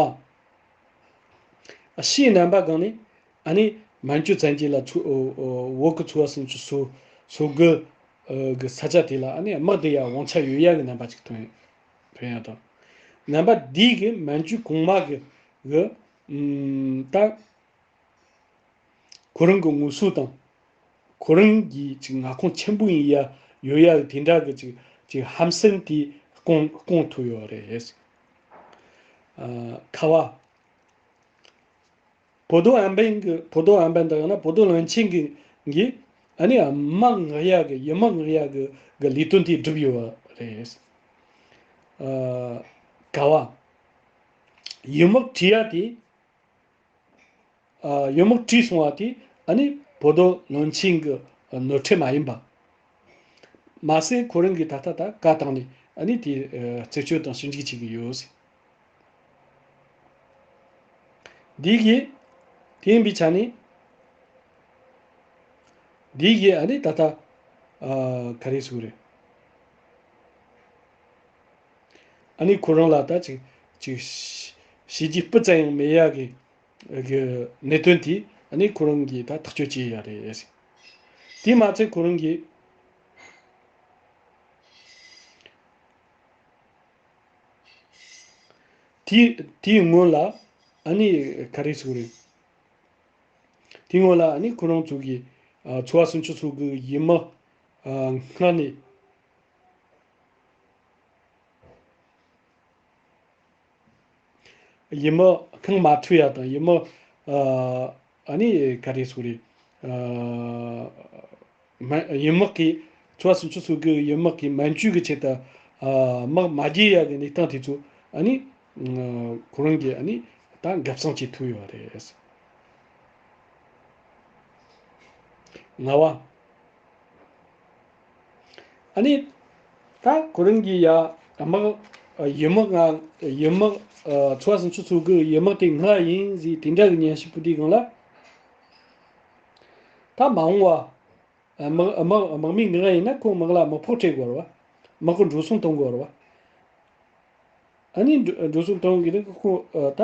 ཨ་ཕྱིའི་རྣམ་པ་སྒང་ནས་ཨ་ནི་མན་ཇུ་བཙན་རྒྱལ་ལ་ཚུ་ཨོ་ཨོ་བོད་ཀྱི་ཚོ་བ་སུམ་ཅུ་སོ་སོ་དགུ་ཨ་གི་ས་ཆ་དེ་ལ་ཨ་ནི་དམག་བསྡུ་ཡ་དབང་ཆ་ཡོད་ཡ་གི་རྣམ་པ་ཅིག་ཐོན་ཐོན་ཡ་དང་། རྣམ་པ་འདི་གི་མན་ཇུ་གོང་མ་གི་གི་ཨུམ་ད་ཁོ་རང་གི་ངོ་སོ་དང་ཁོ་རང་གི་ཅིག་མངའ་ཁོངས་ཆེན་པོ་ཡིན་ཡ་ཡོད་ཡ་དེ་འདྲ་གི་ཅིག་ཅིག་ཧམ་སེམས་དེ་སྐོང་སྐོང་ཐུབ་ཡོད་རེད། ཨ་ཁ་བ། པོ་ཏོ་ཨན་པན་གི་པོ་ཏོ་ཨན་པན་དང་ཡང་ན་པོ་ཏོ་བློན་ཆེན་གི་གི་ཨ་ནི་དམག་མངགས་ཡ་གི་ཡུལ་དམག་མངགས་ཡ་གི་གི་ལས་དོན་དེ་བསྒྲུབས་ཡོད་རེད། ཨ་ག་བ། ཡུལ་དམག་བྲོས་ཡ་དེ། ཨ་ཡུལ་དམག་བྲོས་སོང་བ་དེ་ཨ་ནི་བོད་དོ་བློན་ཆེན་གྱི་ནོར་འཁྲུལ་མ་ཡིན་པ། མ་ཟད་ཁོ་རང་གིས་ད་ལྟ་ད་བཀའ་བཏང་ནས་ཨ་ནི་དེ་རྩད་གཅོད་དང་ཞིབ་འཇུག་བྱེད་ཀྱི་ཡོད་ཟེར། འདི་གིས་དེ་ཡིན་པའི་ཆ་ནས་འདི་གིས་ཨ་ནི་ད་ལྟ་ཨ་ག་རེ་ཟེར་དགོས་རེད། ཨ་ནི་ཁོ་རང་ལ་ད་ཅིག་ཅིག་བྱས་རྗེས་སྤུ་ཙམ་ཡང་མེད་ཡ་གི་གི་གནད་དོན་དེ་ཨ་ནི་ཁོ་རང་གིས་ད་ཐག་གཅོད་བྱས་ཡ་རེད། དེ་མ་ཚད་ཁོ་རང་གིས་དེ་དེའི་སྔོན་ལ་ཨ་ནི་ག་རེ་ཟེར་དགོས་རེད། དེའི་སྔོན་ལ་ཨ་ནི་ཁོ་རང་ཚོ་གིས་ཨ་ཚོ་བ་སུམ་ཅུ་སོ་དགུ་གི་ཡུལ་དམག་ཨ་མངགས་ནས། ཡུལ་དམག་ཁེངས་མ་ཐུབ་ཡ་དང་ཡུལ་དམག་ཨ་ཨ་ནི་ག་རེ་ཟེར་དགོས་རེད། ཨ་མ་ཡུལ་དམག་གིས་ཚོ་བ་སུམ་ཅུ་སོ་དགུ་ཡུལ་དམག་གིས་མན་ཇུ་གི་ཆེད་དུ་ཨ་དམག་མ་རྒྱག་ཡ་གི་གནས་སྟངས་དེ་ཚོ་ཨ་ནི་ཨ་ཁོ་རང་གིས་ཨ་ནི་ད་འགབ་སྲུང་བྱེད་ཐུབ་ཡོད་རེད། ལྔ་བ། ཨ་ནི། ད་ཁོ་རང་གིས་ཡ་དམག་ཡུལ་དམག་ང་ཡུལ་དམག་ཚོ་བ་སུམ་ཅུ་སོ་དགུ་ཡུལ་དམག་དེ་ང་ཡིན་ཟེར་དེ་འདྲ་གི་སྙན་ཞུ་ཕུལ་དུས་སྒང་ལ། ད་མ་འོངས་པ་དམག་དམག་དམག་མི་ང་ཡིན་ན་ཁོ་དམག་ལ་དམག་ཕོགས་སྤྲད་དགོས་རེད་བ། དམག་གི་འགྲོ་སོང་གཏོང་དགོས་རེད་བ། ཨ་ནི་འགྲོ་འགྲོ་སོང་གཏོང་གི་རེད། ཁོ་ཨ་ད་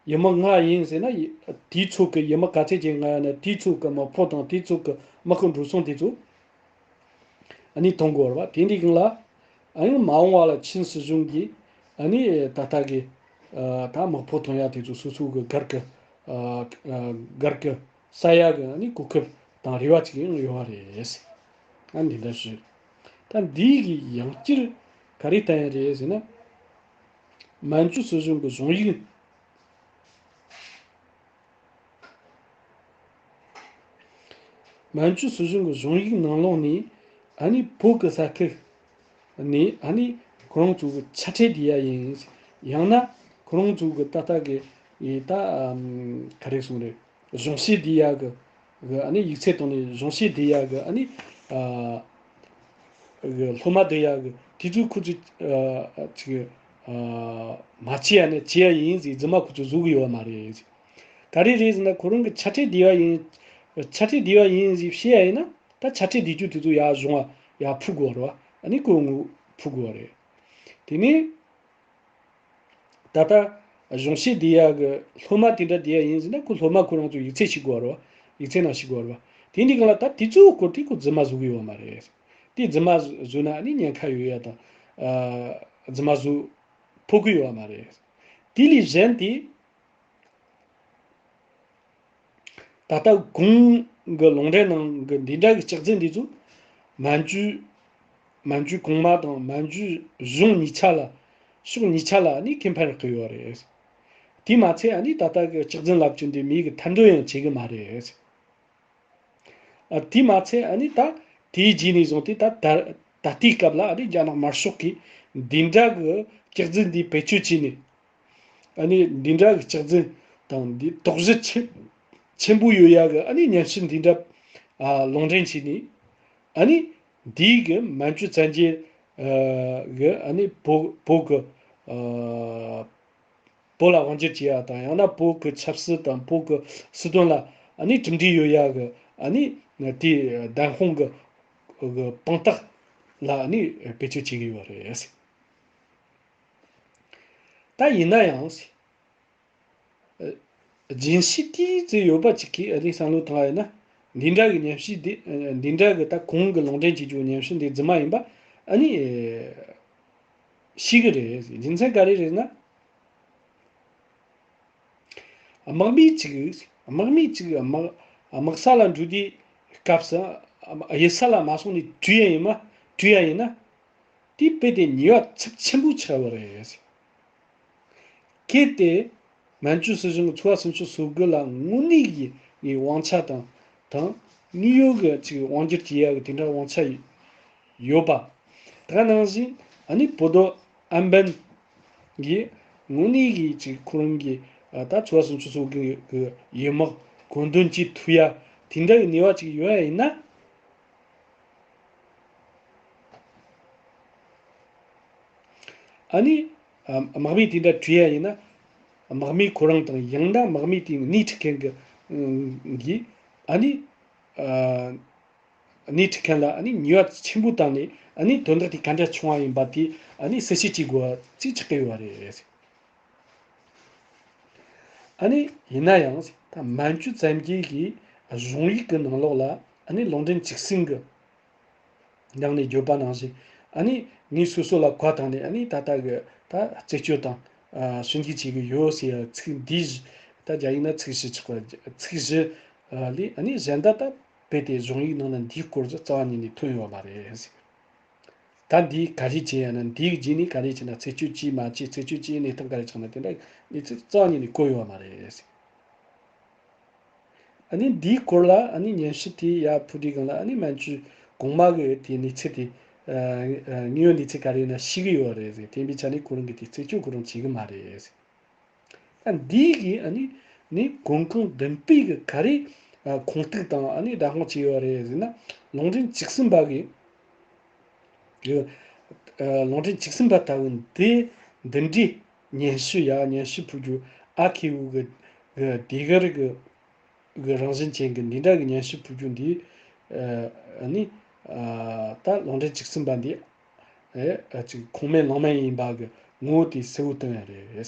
ཡུལ་དམག་ང་ཡིན་ཟེར་ན་ཡི་དེའི་ཚོ་གི་ཡུལ་དམག་ག་ཚད་ཅིག་ང་ཡོད་ན་དེའི་ཚོ་གི་དམག་ཕོགས་དང་དེའི་ཚོ་གི་དམག་གི་འགྲོ་སོང་དེ་ཚོ་ཨ་ནི་གཏོང་དགོས་རེད་བ། དེ་འདྲའི་སྒང་ལ་ཨ་ནི་མ་འོངས་པ་ལ་ཆིན་སྲིད་གཞུང་གིས་ཨ་ནི་ད་ལྟ་གི་ཨ་ད་དམག་ཕོགས་ཐོན་ཡ་དེ་ཚོ་སོ་སོ་གི་སྒེར་གི་ཨ་ཨ་སྒེར་གི་ས་ཡ་གི་ཨ་ནི་གོ་སྐབས་དང་རེ་བ་ཅིག་ཡང་ཡོད་པ་རེད། ཨ་འདི་འདྲ་ཞིག་ད་འདི་གི་ཡང་བསྐྱར་ག་རེ་བསྟན་ཡ་རེད་ཟེར་ན། མན་ཇུ་སྲིད་གཞུང་གི་གཞུང་ཡིག་མན་ཇུ་སྲིད་གཞུང་གི་གཞུང་ཡིག་ནང་ལོགས་ནས་ཨ་ནི་བོད་ཀྱི་ས་ཁུལ་ནས་ཨ་ནི་ཁོ་རང་ཚོ་གི་ཆ་ཁྲལ་དེ་ཡ་ཡིན། ཡང་ན་ཁོ་རང་ཚོ་གི་ད་ལྟ་གི་ཡི་ད་ཨམ་ག་རེ་གསུངས་རེད། གཞུང་བཞེས་དེ་ཡ་གི་གི་ཨ་ནི་ཡིག་ཚད་བཏང་ནས་གཞུང་བཞེས་དེ་ཡ་གི་ཨ་ནི་ཨ་གི་སློབ་མ་དེ་ཡ་གི་དེ་ཚོའི་ཁོ་ཚོས་ཨ་ཅིག་ཨ་མ་བྱེད་ཡ་ནི་བྱེད་ཡ་ཡིན་ཟེར་རྫུན་མ་ཁོ་ཚོས་བཟོ་གི་ཡོད་མ་རེད། ག་རེ་རེད་ཟེར་ན་ཁོ་རང་གི་ཆ་ཁྲལ་དེ་ཡ་ཡིན། ཆ་ཁྲལ་དེ་ཡ་ཡིན་ཟེར་བཤད་ཡ་ཡིན་ན་ད་ཆ་ཁྲལ་དེ་ཚོ་དེ་ཚོ་ཡ་གཞུང་ང་ཡ་ཕུལ་དགོས་རེད་བ། ཨ་ནི་སྐུ་ངོ་ཕུལ་དགོས་རེད། དེ་ནས། ད་ལྟ་གཞུང་བཞེས་དེ་ཡ་གི་སློབ་མ་དེ་འདྲ་དེ་ཡ་ཡིན་ཟེར་ན་ཁོ་སློབ་མ་ཁོ་རང་ཚོ་ཡིག་ཚད་ཞིག་དགོས་རེད་བ། ཡིག་ཚད་ནང་ཞིག་དགོས་རེད་བ། དེ་འདི་གང་ལ་ད་དེ་ཚོའི་སྐོར་དེ་ཁོ་རྫུན་མ་བཟོ་གི་ཡོད་མ་རེད། དེ་རྫུན་མ་བཟོས་ན་ཨ་ནི་ཉེན་ཁ་ཡོད་ཡ་དང་། རྫུན་མ་བཟོ་ཕོད་གི་ཡོད་མ་རེད། དེ་ལས་གཞན་དེ། ད་ལྟ་གོང་གི་ལུང་འདྲེན་ནང་གི་འདི་འདྲ་གི་ལྕགས་རྫི་འདི་ཚོ་མན་ཇུ་མན་ཇུ་གོང་མ་དང་མན་ཇུ་གཞུང་གཉིས་ཆ་ལ་ཕྱོགས་གཉིས་ཆ་ལ་ནི་ཁེ་ཕན་རག་གི་ཡོད་རེད། དེ་མ་ཚད་ཨ་ནི་ད་ལྟ་གི་ལྕགས་རྫི་ལབ་རྒྱུ་འདི་མི་གི་ཐར་འདོན་ཡང་བྱེད་གི་མ་རེད། ཨ་དེ་མ་ཚད་ཨ་ནི་ད་དེའི་རྗེས་ནས་བཟུང་སྟེ་ད་ད་ད་ལྟའི་སྐབས་ལ་ཨ་ནི་རྒྱ་ནག་དམར་ཤོག་གིས་འདི་འདྲ་གི་ལྕགས་རྫི་འདི་བེད་སྤྱོད་བྱས་ནས། ཨ་ནི་འདི་འདྲ་གི་ལྕགས་རྫི་ དང་འདི་དོགས་གཞི་ཆེ་ཆེན་པོ་ཡོད་ཡ་གི་ཨ་ནི་ཉམས་ཞིབ་འདི་འདྲ་ཨ་ལུང་འདྲེན་བྱས་ནས། ཨ་ནི་འདིའི་གི་མན་ཇུ་བཙན་རྒྱལ་ཨ་གི་ཨ་ནི་བོད་བོད་གི་ཨ་བོད་ལ་དབང་སྒྱུར་བྱེད་ཡ་དང་། ཡང་ན་བོད་གི་ཆབ་སྲིད་དང་བོད་གི་སྲིད་དོན་ལ་ཨ་ནི་གྲུབ་འབྲས་ཡོད་ཡ་གི་ཨ་ནི་དེའི་བདེན་དཔང་གི་གི་དཔང་རྟགས་ལ་ཨ་ནི་བེད་སྤྱོད་བྱེད་ཀྱི་ཡོད་རེད། ད་ཡིན་ན་ཡང་། རྒྱུན་ཤེས་ཏིས་ཙི་ཡོད་པ་ཅིག་གིས་ཨ་ནི་བསམ་བློ་བཏང་བ་ཡིན་ན། འདི་འདྲ་གི་ཉམས་ཞིབ་འདི་འདི་འདྲ་གི་ད་གོང་གི་ལུང་འདྲེན་བྱེད་རྒྱུ་ཉམས་ཞིབ་འདི་རྫུན་མ་ཡིན་པ་ཨ་ནི་ཤེས་གི་རེད། རྒྱུ་མཚན་ག་རེ་རེད་ན། དམག་མི་གཅིག་དམག་མི་གཅིག་དམག་དམག་ས་ལ་འགྲོ་དུས་སྐབས་སུ་གཡུལ་ས་ལ་མ་སོང་ནས་བྲོས་ཡ་ཡིན་མ་བྲོས་ཡ་ཡིན་ན། དེ་དཔེ་དེ་ཉེས་པ་ཚབས་ཆེན་པོ་ཆགས་པ་རེད། གལ་ཏེ་མན་ཇུ་སྲིད་གཞུང་གི་ཚོ་བ་སུམ་ཅུ་སོ་དགུ་ལ་དངོས་གནས་ཀྱི་ངའི་དབང་ཆ་དང་དང་དངོས་ཡོད་ཀྱི་ཅིག་དབང་སྒྱུར་བྱེད་ཡག་གི་དེ་འདྲ་དབང་ཆ་ཡོད་པ། དེ་ག་ནང་བཞིན་ཨ་ནི་བོ་དོ་ཨན་བན་གྱིས་དངོས་གནས་ཀྱི་ཅིག་ཁོ་རང་གི་ད་ཚོ་བ་སུམ་ཅུ་སོ་དགུ་གི་ཡུལ་དམག་བཀོད་འདོམས་བྱེད་ཐུབ་ཡ་དེ་འདྲ་གི་ནུས་པ་ཅིག་ཡོད་ཡ་ཡིན་ན། ཨ་ནི་དམག་མི་དེ་འདྲ་བྲོས་ཡ་ཡིན་ན། དམག་མི་ཁོ་རང་དང་ཡང་ན་དམག་མི་དེ་སྣེ་ཁྲིད་མཁན་གྱི་གིས་ཨ་ནི་སྣེ་ཁྲིད་མཁན་ལ་ཨ་ནི་ཉེས་པ་ཆེན་པོ་བཏང་ནས་ཨ་ནི་དོན་དག་དེ་ག་འདྲ་བྱུང་བ་ཡིན་པ་དེ་ཨ་ནི་གསལ་བཤད་བྱེད་དགོས་པ་ཅིག་ཆགས་ཀྱི་ཡོད་པ་རེད། ཨ་ནི་ཡིན་ན་ཡང་ད་མན་ཇུ་བཙན་རྒྱལ་གྱི་གཞུང་ཡིག་གི་ནང་ལོགས་ལ་ཨ་ནི་ལུང་འདྲེན་བཅུ་གསུམ་གི་ནང་ནས་བརྗོད་པ་ནང་བཞིན། ཨ་ནི་ངས་སོ་སོ་ལ་གོ་བཏང་ནས་ཨ་ནི་ད་ལྟ་གི་ད་རྩད་གཅོད་དང་ཞིབ་འཇུག་བྱེད་ཀྱི་ཡོད་ཟེར་ཡ་ཚིག་འདིའི་ད་རྒྱ་ཡིག་ན་ཚིག་བཞི་ཆགས་པ་ཚིག་བཞི་ལས་ཨ་ནི་གཞན་དག་ད་རྦད་དེ་གཞུང་ཡིག་ནང་ན་འདིའི་སྐོར་དུ་རྩ་བ་ཉིད་ནས་ཐོན་ཡོད་མ་རེད། ད་འདིས་ག་རེ་བྱས་ཡ་ན། འདིའི་རྗེས་ནས་ག་རེ་བྱས་ན། རྩད་གཅོད་བྱས་མ་བྱས། རྩད་གཅོད་བྱས་གནས་སྟངས་ག་རེ་ཆགས་ན། དེ་འདྲ་གནས་ཚུལ་རྩ་བ་ཉིད་ནས་བཀོད་ཡོད་མ་རེད། ཨ་ནི་འདིའི་སྐོར་ལ་ཨ་ནི་ཉན་ཞིབ་དེ་ཡར་ཕུལ་དུས་སྒང་ལ་ཨ་ནི་མན་ཇུ་གོང་མ་གི་དེ་གནས་ཚུལ་དེ་དངོས་ཡོད་གནས་ཚུལ་ག་རེ་ཡིན་ན་ཤེས་ཀྱི་ཡོད་རེད་ཟེར། དེ་ཡིན་པའི་ཆ་ནས་ཁོ་རང་གིས་དེ་རྩད་གཅོད་ཁོ་རང་བྱེད་ཀྱི་མ་རེད་ཟེར། ད་འདི་གིས་ཨ་ནི་ནི་གོང་གང་མདུན་སྤོས་ཀྱི་ག་རེ་ཁུངས་གཏུགས་དང་ཨ་ནི་བདག་དབང་བྱས་ཡོད་རེད་ཟེར་ན། ལུང་འདྲེན་བཅུ་གསུམ་པ་གིས་ལུང་འདྲེན་བཅུ་གསུམ་པ་ལྟ་བུ་འདི་འདི་འདྲའི་སྙན་ཞུ་ཡ་སྙན་ཞུ་ཕུལ་རྒྱུ་ཨ་ཁེ་བོ་གི་གི་ཟློས་གར་གི་གི་རང་བཞིན་ཅན་གྱི་འདི་འདྲ་གི་སྙན་ཞུ་ཕུལ་རྒྱུ་འདི་ཨ་ནི་ད་ལུང་འདྲེན་བཅུ་གསུམ་པ་འདི་ཨེ་ཅིག་ཁུངས་མེད་ལུང་མེད་ཡིན་པ་གི་ངོ་བོ་དེ་གསལ་བོ་སྟོན་ཡ་རེད།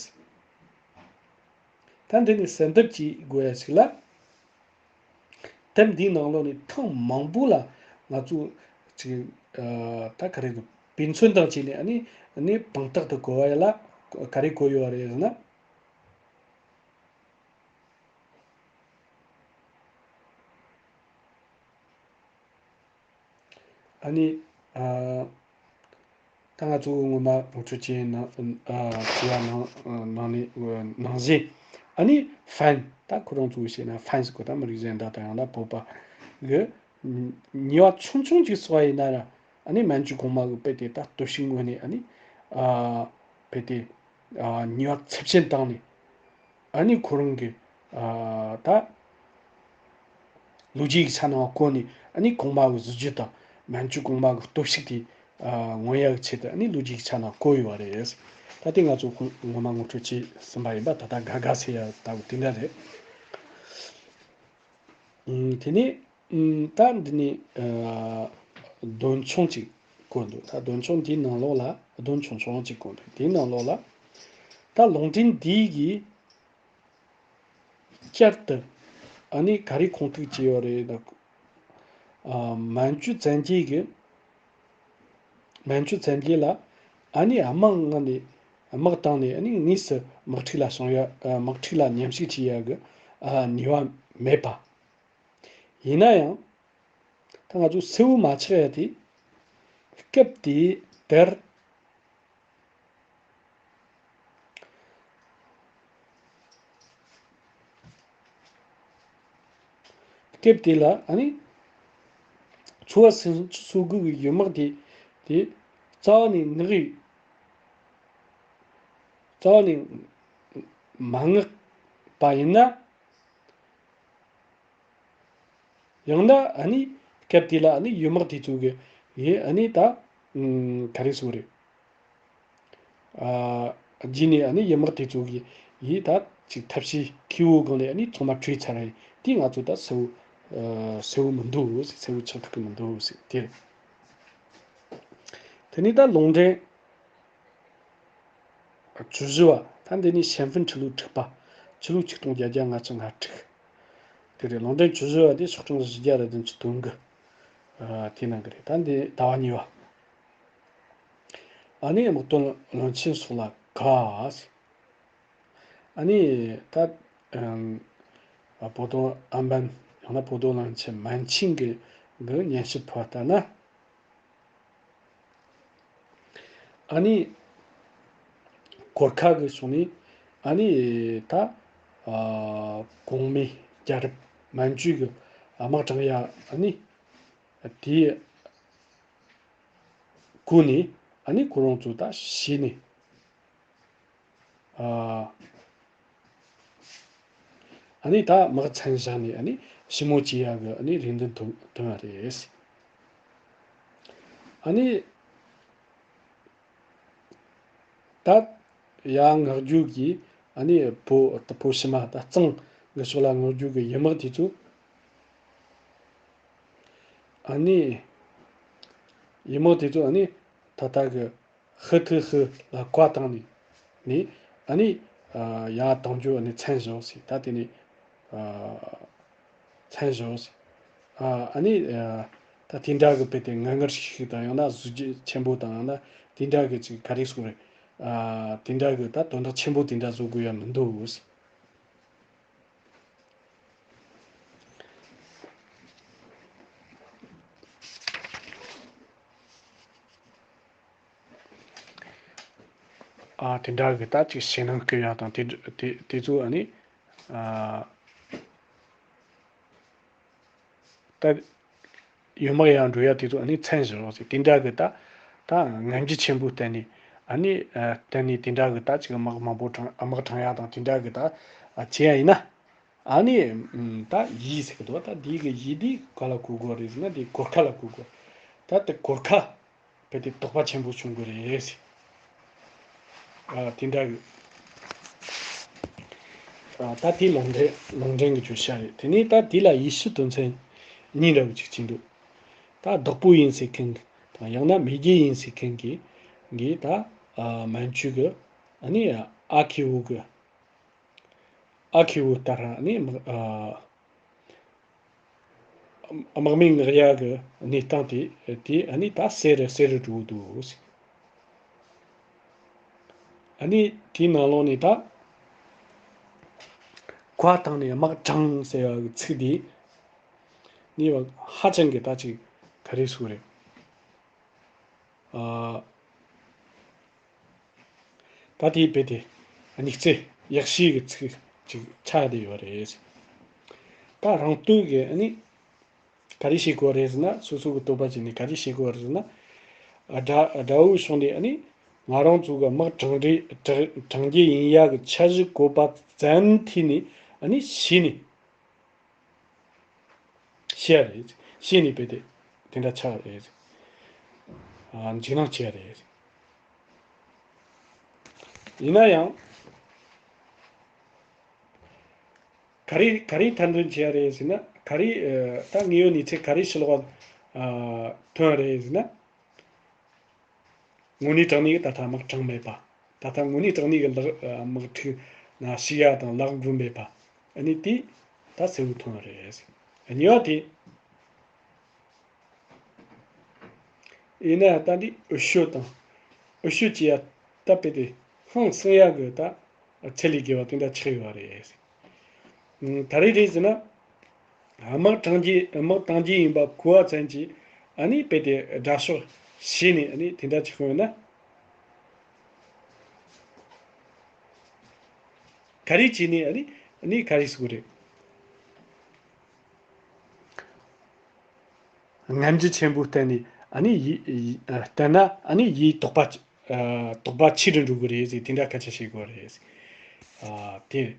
ད་འདི་ནི་གསལ་འདེབས་ཅིག་དགོས་ཡ་ཞིག་ལ། དེབ་འདིའི་ནང་ལོགས་ནས་ཐེངས་མང་པོ་ལ་ང་ཚོ་ཅིག་ད་ག་རེ་གི་དཔེ་མཚོན་དང་བཅས་ནས་ཨ་ནི་ཨ་ནི་དཔང་རྟགས་དུ་གོ་བ་ཡ་ལ་ག་རེ་གོ་ཡོད་རེད་ཟེར་ན། ཨ་ནི་ཨ་ད་ང་ཚོ་སྔོན་མ་ལོ་ཆུ་ཆེན་ནང་ཨ་བྱས་པ་ནང་ནང་ནས་ནང་བཞིན། ཨ་ནི་ཧྥན་ད་ཁོ་རང་ཚོ་བཤད་ན་ཧྥན་ཟེར་གོ། ད་མི་རིགས་གཞན་དག་དང་ཡང་ན་བོད་པ་གི་ཉེས་པ་ཆུང་ཆུང་ཅིག་བསགས་པ་ཡིན་ན་ར། ཨ་ནི་མན་ཇུ་གོང་མ་གི་དཔེ་དེ་ད་སྟོབས་ཤུགས་ངོས་ནས་ཨ་ནི་ཨ་དཔེ་དེ་ཨ་ཉེས་པ་ཚབས་ཆེན་བཏང་ནས། ཨ་ནི་ཁོ་རང་གི་ཨ་ད་ལོ་རྒྱུས་ཀྱི་ཆ་ནང་བཀོད་ནས། ཨ་ནི་གོང་མ་གི་གཟི་བརྗིད་དང་མན་ཇུ་གོང་མ་གི་སྟོབས་ཤུགས་དེ་ཨ་མངོན་ཡག་གི་ཆེད་དུ་ཨ་ནི་ལོ་རྒྱུས་ཀྱི་ཆ་ནང་བཀོད་ཡོད་པ་རེད། ད་ལྟའི་ང་ཚོ་ཁོ་ངོ་མ་ངོ་སྤྲོད་བྱས་ཟིན་པ་ཡིན་པ། ད་ལྟ་དགའ་དགའ་ཟེར་ཡ་ལྟ་བུ་དེ་འདྲ་རེད། ཨུམ། དེ་ནས་ཨུམ། ད་འདི་ནས་ཨ་འདོན་ཆུང་ཅིག་བཀོད་འདུག་ད་འདོན་ཆུང་འདིའི་ནང་ལོགས་ལ། འདོན་ཆུང་ཆུང་ཅིག་བཀོད་འདུག་དེའི་ནང་ལོགས་ལ། ད་ལུང་འདྲེན་འདིའི་གིས་བསྐྱར་དུ་ཨ་ནི་ག་རེ་ཁུངས་གཏུགས་བྱས་ཡོད་རེད་ན། ཨ་མན་ཇུ་བཙན་རྒྱལ་གྱིས། མན་ཇུ་བཙན་རྒྱལ་ལ་ཨ་ནི་དམག་ངང་ནས་དམག་བཏང་ནས་ཨ་ནི་དངོས་སུ་དམག་འཁྲུག་ལ་སོང་ཡ། ཨ་དམག་འཁྲུག་ལ་མཉམ་ཞུགས་བྱེད་ཡ་གི་ཨ་ནུས་པ་མེད་པ། ཡིན་ན་ཡང་ད་ང་ཚོ་གསལ་བོ་མ་ཆགས་ཡ་དེ། སྐབས་དེའི་དེར། སྐབས་དེ་ལ་ཨ་ནི་ཚོ་བ་སུམ་ཅུ་སོ་དགུ་གི་ཡུལ་དམག་དེ་དེ་རྩ་བ་ནས་མངགས་ཡོད། རྩ་བ་ནས་མ་མངགས་ པ་ཡིན་ན། ཡང་ན་ཨ་ནི་སྐབས་དེ་ལ་ཨ་ནི་ཡུལ་དམག་དེ་ཚོ་གི་ཡིན་ཨ་ནི་ད་ཨུམ་ག་རེ་ཟེར་དགོས་རེད། ཨ་རྗེས་ནས་ཨ་ནི་ཡུལ་དམག་དེ་ཚོ་གི་ཡིས་ད་ཅིག་ཐབས་ཤེས་མཁས་པོའི་སྒང་ལས་ཨ་ནི་ཚང་མ་བྲོས་ཚར་རེད། དེ་ང་ཚོ་ད་གསལ་བོ་ཨ་གསལ་བོ་མི་འདུག་ཟེར། གསལ་བོ་ཆགས་ཐུབ་ཀྱི་མི་འདུག་ཟེར་དེ་རེད། དེ་ནས་ད་ལུང་འདྲེན་བཅུ་བཞི་བ། ད་འདི་ནི་ཤན་ཧྥིན་ཁྲི་ལོ་དྲུག་པ། ཕྱི་ལོ་ཆིག་སྟོང་བརྒྱད་བརྒྱ་ལྔ་བཅུ་ང་དྲུག་དེ་རེད། ལུང་འདྲེན་བཅུ་བཞི་བ་དེ་སོག་གྲངས་བཞི་བརྒྱ་རེ་བདུན་ཅུ་དོན་དགུ། ཨ་དེ་ནང་གི་རེད། ད་འདི་ཟླ་བ་གཉིས་པ། ཨ་ནི་དམག་དོན་བློན་ཆེན་སོགས་ལ་དགའ། ཨ་ནི་ད་ཨམ་བོ་དོ་ཨམ་བན་ཡང་ན་བོ་དོ་བློན་ཆེན་མན་ཆིང་གི་གི་སྙན་ཞུ་ཕུལ་བ་ལྟར་ན། ཨ་ནི་གོར་ཁ་གི་ཕྱོགས་ནས་ཨ་ནི་ད་ཨ་གོང་མའི་རྒྱལ་རབས་མན་ཇུ་གི་དམག་དྲངས་ཡ་ཨ་ནི་དེའི་གུ་ནས་ཨ་ནི་ཁོ་རང་ཚོ་ད་ཤི་ནས། ཨ་ཨ་ནི་ད་དམག་མཚན་བཞག་ནས་ཨ་ནི་ཞི་མོ་བྱེད་ཡག་གི་ཨ་ནི་རེ་འདུན་བཏོན་བཏོན་པ་རེད། ཨ་ནི་ད་ཡ་མངགས་རྒྱུ་གི་ཨ་ནི་བོ་བོ་ཕྱི་མ་ད་གཙང་གི་ཕྱོགས་ལ་མངགས་རྒྱུ་གི་ཡུལ་དམག་དེ་ཚོ། ཨ་ནི་ཡུལ་དམག་དེ་ཚོ་ཨ་ནི་ད་ལྟ་གི་ཧི་ཐི་ཧི་ལ་བཀའ་བཏང་ནས་ནི་ཨ་ནི་ཡར་བཏང་རྒྱུ་ཨ་ནི་མཚན་བཞག་ཟེར། ད་དེ་ནི་མཚན་བཞག་ཟེར། ཨ་ནི་ད་དེ་འདྲ་གི་དཔེ་དེ་ངར་ངར་ཞིག་ཞིག་དང་ཡང་ན་གཟི་བརྗིད་ཆེན་པོ་དང་ཡང་ན་དེ་འདྲ་གི་ཅིག་ག་རེ་ཟེར་རེད། དེ་འདྲ་གི་ད་དོན་དག་ཆེན་པོ་དེ་འདྲ་བཟོ་དགོས་ཡ་མི་འདུག་ཟེར། ཨ་དེ་འདྲ་གི་ད་ཅིག་ཞེད་སྣང་སྐྱེ་ཡ་དང་དེ་དེ་དེ་ཚོ་ཨ་ནི་ཨ་ད་ཡུལ་དམག་ཡར་འགྲོ་ཡ་དེ་ཚོ་ཨ་ནི་མཚན་བཞག་ཟེར། དེ་འདྲ་གི་ད་ད་ངན་ཇུས་ཆེན་པོ་བསྟན་ནས་ཨ་ནི་ཨ་བསྟན་ནས་དེ་འདྲ་གི་ད་ཅིག་དམག་མང་པོ་དྲངས་དམག་དྲངས་ཡ་དང་དེ་འདྲ་གི་ད་ཨ་བྱེད་ཡ་ཡིན་ན། ཨ་ནི་ད་ཡི་ཟེར་གི་འདུག་ད་འདི་གི་ཡི་འདི་ག་ལ་གོ་དགོས་རེད་ཟེར་ན་འདི་གོར་ཁ་ལ་གོ་དགོས། ད་དེ་གོར་ཁ་བས་དེ་དོགས་པ་ཆེན་པོ་བྱུང་གི་རེད་ཟེར། ཨ་དེ་འདྲ་གི་ཨ་ད་དེ་ལུང་འདྲེན་ལུང་འདྲེན་གི་བརྗོད་བྱ་རེད། དེ་ནས་ད་དེ་ལ་ཡེ་ཤུ་དོན་ཚན་གཉིས་འདྲ་བོ་ཅིག་ཅིག་འདུག་ད་བདག་པོ་ཡིན་ཟེར་མཁན་དང་ཡང་ན་མེས་རྒྱལ་ཡིན་ཟེར་མཁན་གི་གི་ད་ཨ་མན་ཇུ་གི་ཨ་ནི་ཨ་ཁེ་བོ་གི་ཨ་ཁེ་བོ་ལྟར་ནི་དམག་ཨ་དམག་མི་མངགས་ཡག་གི་གནས་སྟངས་དེ་དེ་ཨ་ནི་ད་གསལ་རུ་གསལ་རུ་འགྲོ་འདུག་ཨ་ནི་དེའི་ནང་ལོགས་ནས་ད་བཀའ་བཏང་ནས་དམག་དྲངས་ཟེར་བ་གི་ཚིག་དེ་ནི་ཧ་ཅང་གི་ད་ཅིག་ག་རེ་ཟེར་རེད། ཨ། ད་དེའི་དཔེ་དེ་དམིགས་བརྩེ་ཡག་ཤོས་ཀྱི་ཚིག་ཅིག་ཆགས་བསྡད་ཡོད་རེད། ད་རང་སྟོད་ཀྱི་ཨ་ནི་ག་རེ་བྱེད་དགོས་རེད་ཟེར་ན། སོ་སོ་གི་སྟོབས་པ་བྱས་ནས་ག་རེ་བྱེད་དགོས་རེད་ཟེར་ན། ཨ་དགྲ་དགྲ་བོའི་ཕྱོགས་ནས་ཨ་ནི་ང་རང་ཚོ་གི་དམག་དྲངས་རེ་དྲངས་དྲངས་རྒྱུ་ཡིན་ཡག་གི་འཆར་གཞི་བཀོད་པ་ཙམ་ཐིག་ནས་ཨ་ནི་ཤེས་ནས། ཤེས་ཡ་རེད། ཤེས་ནས་དཔེ་དེ་དེ་འདྲ་ཆགས་རེད། ཨ་འཇིགས་སྣང་སྐྱེ་ཡ་རེད། ཡིན་ན་ཡང་ག་རེ་ག་རེ་ཐེར་འདོན་བྱེད་ཡ་རེད་ཟེར་ན། ག་རེ་ཨ་ད་དངོས་ཡོད་གནས་ཚུལ་ག་རེ་ཕྱི་ལོགས་ཨ་ཐོན་ཡ་རེད་ཟེར་ན། དངོས་གནས་དྲང་གནས་ཀྱི་ད་ལྟ་དམག་དྲངས་མེད་པ། ད་ལྟ་དངོས་གནས་དྲང་གནས་ཀྱི་ལག་དམག་འཁྲུག་ནང་ཞུགས་ཡ་དང་ལག་འགུལ་མེད་པ། ཨ་ནི་དེ་ད་གསལ་བོ་མཐོང་བ་རེད། གཉིས་པ་དེ། ཡིན་ན་ད་འདི་འོས་ཤོག་དང་། འོས་ཤོག་ཅེས་ཡ་ད་དཔེ་དེ་ཧང་སང་ཡ་གི་ད་ཚད་ལས་བརྒལ་བ་དེ་འདྲ་ཆགས་ཡོད་པ་རེད། ད་རེས་རེད་ཟེར་ན། དམག་དྲངས་རྒྱུ་དམག་གཏང་རྒྱུ་ཡིན་པ་གོ་བ་ཙམ་གྱིས་ཨ་ནི་དཔེ་དེ་དགྲ་ཕྱོགས་ཤེས་ནས་ཨ་ནི་དེ་འདྲ་ཅིག་ཡོང་ན། ག་རེ་བྱས་ནས་ཨ་ནི་ཨ་ནི་ག་རེ་ཟེར་དགོས་རེད། ངན་ཇུས་ཆེན་པོ་བསྟན་ནས་ཨ་ནི་ཡི་ཡི་ཨ་བསྟན་ན་ཨ་ནི་ཡིད་དོགས་པ་ཨ་དོགས་པ་ཆེ་རུ་འགྲོ་གི་རེད་ཟེར། དེ་འདྲ་སྐད་ཆ་བཤད་དགོས་རེད། ཨ་དེ།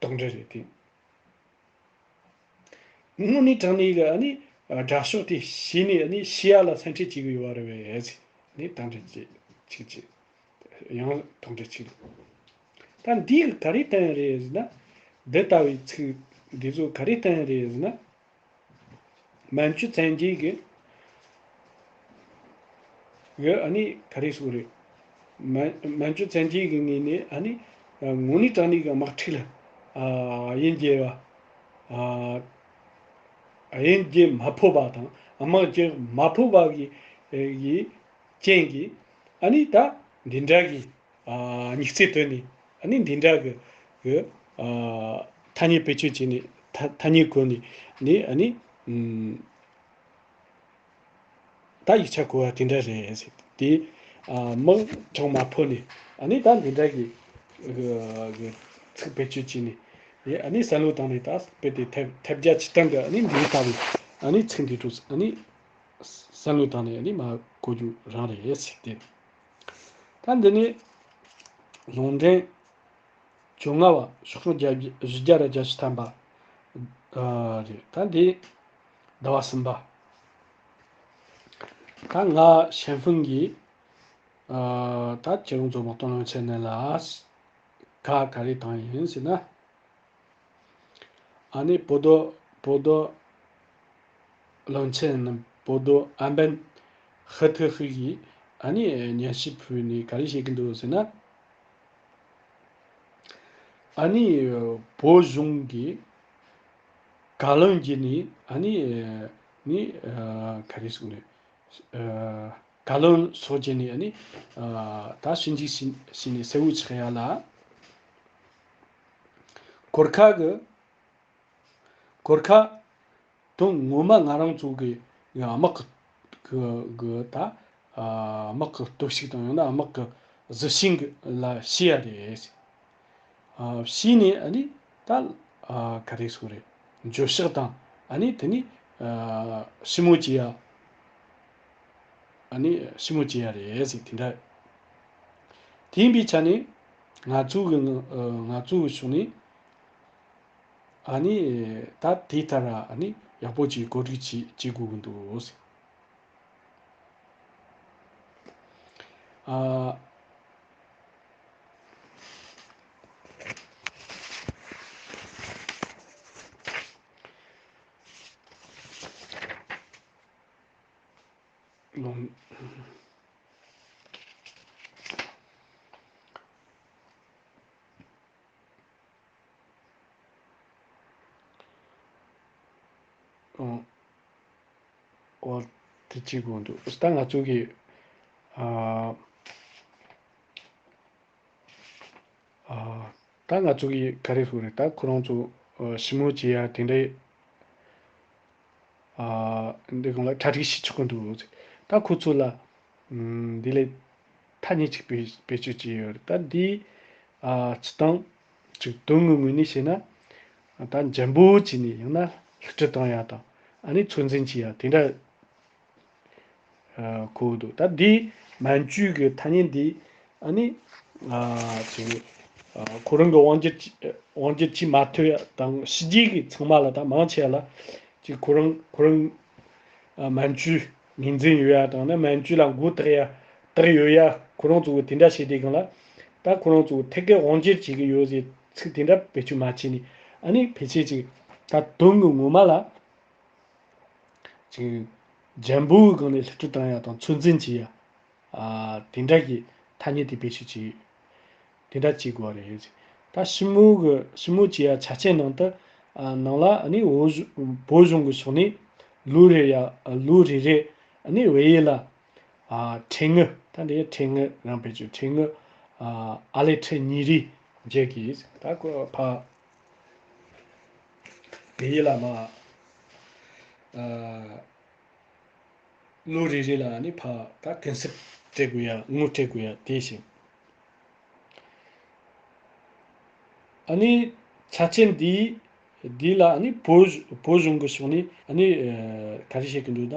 ཟུང་འབྲེལ་རེད་དེ། དངོས་གནས་དྲང་གནས་ཀྱི་ཨ་ནི་དགྲ་ཕྱོགས་དེ་ཤེས་ནས་ཨ་ནི་ཤེས་ཡ་ལ་སེམས་ཁྲལ་བྱེད་ཀྱི་ཡོད་པ་རེད་པས་ཟེར་ནས་དང་འབྲེལ་གཅིག་བྱས། ཡང་དང་འབྲེལ་གཅིག་ད་འདིས་ག་རེ་བསྟན་རེད་ཟེར་ན། འདི་ལྟ་བུའི་ཚིག་འདི་ཚོ་ག་རེ་བསྟན་རེད་ཟེར་ན། མན་ཇུ་བཙན་རྒྱལ་གྱི་གི་ཨ་ནི་ག་རེ་ཟེར་རེད། མན་མན་ཇུ་བཙན་རྒྱལ་གྱི་ངོས་ནས་ཨ་ནི་དངོས་གནས་དྲང་གནས་ཀྱི་དམག་འཁྲུག་ལ་ཨ་དབྱིན་ཇི་བ་ཨ་དབྱིན་ཇི་མ་ཕོད་པ་དང་དམག་རྒྱག་མ་ཕོད་པ་གི་ཨ་གི་རྐྱེན་གྱིས་ཨ་ནི་ད་འདི་འདྲ་གི་ཨ་དམིགས་བསལ་བཏོན་ནས་ཨ་ནི་འདི་འདྲ་གི་གི་ཨ་ཐ་སྙད་བེད་སྤྱོད་བྱས་ནས་ཐ་ཐ་སྙད་བཀོལ་ནས་ནི་ཨ་ནི་ཨུམ། ད་ཡིག་ཆ་གོ་བ་དེ་འདྲ་རེད་ཟེར་དེ། ཨ་དམག་གྲངས་མ་ཕོད་ནས་ཨ་ནི་ད་འདི་འདྲ་གི་གི་གི་ཚིག་བེད་སྤྱོད་བྱས་ནས་ཨ་ནི་བསམ་བློ་བཏང་ནས་ད་དཔེ་དེ་ཐེབས་ཐེབས་རྒྱ་ཆེ་སྟངས་ཀྱི་ཨ་ནི་འདིའི་ལྟ་བུ་ཨ་ནི་ཚིག་འདི་དྲུག་ཨ་ནི་བསམ་བློ་བཏང་ནས་ཨ་ནི་མ་གོ་རྒྱུ་རང་རེད་ཟེར་ཏེ། ད་འདི་ནི་ལུང་འདྲེན་བཅོ་ལྔ་བ་ཤོག་གྲངས་བརྒྱ་བཞི་བརྒྱ་ར་བརྒྱད་ཅུ་ཐམ་པ་ཨ་རེད། ད་འདི་ཟླ་བ་གསུམ་པ། ད་ང་ཞན་ཧྥུང་གིས་ཨ་ད་ཁྱེད་རང་ཚོ་མ་གཏོང་ལོང་ཆེན་ནས་ལ་ག་ག་རེ་བཏང་ཡིན་ཟེར་ན། ཨ་ནི་བོད་དོ་བོད་དོ་གླིང་ཆེན་ནམ་བོད་དོ་ཨམ་བན་ཧི་ཐི་ཧི་ཡིས་ཨ་ནི་སྙན་ཞུ་ཕུལ་ནས་ག་རེ་བཤད་ཀྱི་འདུག་ཟེར་ན། ཨ་ནི་བོད་གཞུང་གིས་བཀའ་བློན་བརྒྱུད་ནས་ཨ་ནི་ནི་ག་རེ་ཟེར་དགོས་རེད། བཀའ་བློན་སོགས་བརྒྱུད་ནས་ཨ་ནི་ད་ཞིབ་འཇུག་བྱས་ནས་གསལ་བོ་ཆགས་ཡ་ལ། གོར་ཁ་གི་གོར་ཁ་དོན་ངོ་མ་ང་རང་ཚོ་གི་དམག་གི་གི་གི་ད་དམག་གི་སྟོབས་ཤུགས་དང་ཡང་ན་དམག་གི་གཟི་བྱིན་གི་ལ་ཤེས་ཡ་རེད། ཤེས་ནས་ཨ་ནི་ད་ག་རེ་ཟེར་རེད། འགྱོད་བཤགས་དང་ཨ་ནི་དེ་ནི་ཞི་མོལ་བྱེད་ཡ། ཨ་ནི་ཞི་མོལ་བྱེད་ཡ་རེད་ཟེར་དེ་འདྲ། དེ་ཡིན་པའི་ཆ་ནས་ང་ཚོ་གི་ང་ཚོ་གི་ཕྱོགས་ནས་ཨ་ནི་ད་དེ་ལྟར་ཨ་ནི་ཡག་པོ་ཅིག་གོ་སྒྲིག་བྱེད་བྱེད་དགོས་ཀྱི་འདུག་ཟེར། ཨ། ལོང་། ཨོ། ཨོ། དེ་གཅིག་དགོས་འདུག་ད་ང་ཚོ་གི་ཨ། ཨ། ད་ང་ཚོ་གི་ག་རེ་ཟེར་རེད། ད་ཁོ་རང་ཚོ་ཨ་ཞི་མོལ་བྱེད་ཡ་དེ་འདྲའི་ཨ། འདི་སྒང་ལ་གྲ་སྒྲིག་བྱེད་ཆོག་གི་འདུག་ད་ཁོ་ཚོ་ལ་ཨམ། འདི་ལས་ཐ་སྙད་ཅིག་བེད་བེད་སྤྱོད་བྱས་ཡོད་རེད། ད་འདི་ཨ། སྤྱི་བཏང་ཅིག་དོན་དངོས་ངོས་ནས་བཤད་ན་ད་འཇམ་པོ་བྱས་ནས་ཡང་ན་ལྷུག་ཁྲིད་བཏང་ཡ་དང་ཨ་ནི་ཚོད་འཛིན་བྱེད་ཡ་དེ་འདྲ། ཨ། གོ་འདུག་ད་འདི་མན་ཇུ་གི་ཐ་སྙད་འདི་ཨ་ནི་ཨ་ཅིག་ཨ་ཁོ་རང་གི་དབང་སྒྱུར་དབང་སྒྱུར་གྱིས་མ་ཐུབ་ཡ་དང་ཕྱི་རྒྱལ་གྱི་ཚང་མ་ལ་ད་མང་ཆེ་བ་ལ་ཅིག་ཁོ་རང་ཁོ་རང་ཨ་མན་ཇུ་ངོས་འཛིན་ཡོད་ཡ་དང་ན་མན་ཇུ་ལ་མགོ་བཏགས་ཡ་བཏགས་ཡོད་ཡ་ཁོ་རང་ཚོ་གི་དེ་འདྲ་བྱས་དེ་སྒང་ལ་ད་ཁོ་རང་ཚོ་ཐད་ཀར་དབང་སྒྱུར་བྱེད་ཀྱི་ཡོད་ཟེར་ཚིག་དེ་འདྲ་བེད་སྤྱོད་མ་བྱས་ནས་ཨ་ནི་ཕལ་ཆེར་ཅིག་ད་དོན་གྱི་ངོ་མ་ལ། ཅིག་འཇམ་པོའི་སྒང་ནས་ལྷུག་ཁྲིད་བཏང་ཡ་དང་ཚོད་འཛིན་བྱེད་ཡ། ཨ་དེ་འདྲ་གི་ཐ་སྙད་དེ་བེད་སྤྱོད་བྱེད། དེ་འདྲ་བྱེད་དགོས་པ་རེད། ད་ཞི་མོལ་གི་ཞི་མོལ་བྱེད་ཡ་ཆ་རྐྱེན་ནང་དུ་ཨ་ནང་ལ་ཨ་ནི་བོད་གཞུང་བོད་གཞུང་གི་ཕྱོགས་ནས་ལོ་རེ་ཡ་ལོ་རེ་རེ་ཨ་ནི་བལ་ཡུལ་ལ་ཨ་ཁྲལ་དངུལ་ད་འདི་ཁྲལ་དངུལ་རང་བེད་སྤྱོད་ཁྲལ་དངུལ་ཨ་ཨ་ལེ་ཁྲི་ཉིས་རེ་འཇལ་གི་ད་ཁོ་ཕ། བལ་ཡུལ་ལ་མ། ཨ། ལོ་རེ་རེ་ལ་ནི་ཕ་ད་གུན་གསབ་སྤྲད་དགོས་ཡ་དངུལ་སྤྲད་དགོས་ཡ་དེ་བཞིན། ཨ་ནི་ཆ་རྐྱེན་འདི་འདི་ལ་ནི་བོད་བོད་གཞུང་གི་ཕྱོགས་ནས་ནི་ཨ་ག་རེ་བཤད་ཀྱི་འདུག་ད་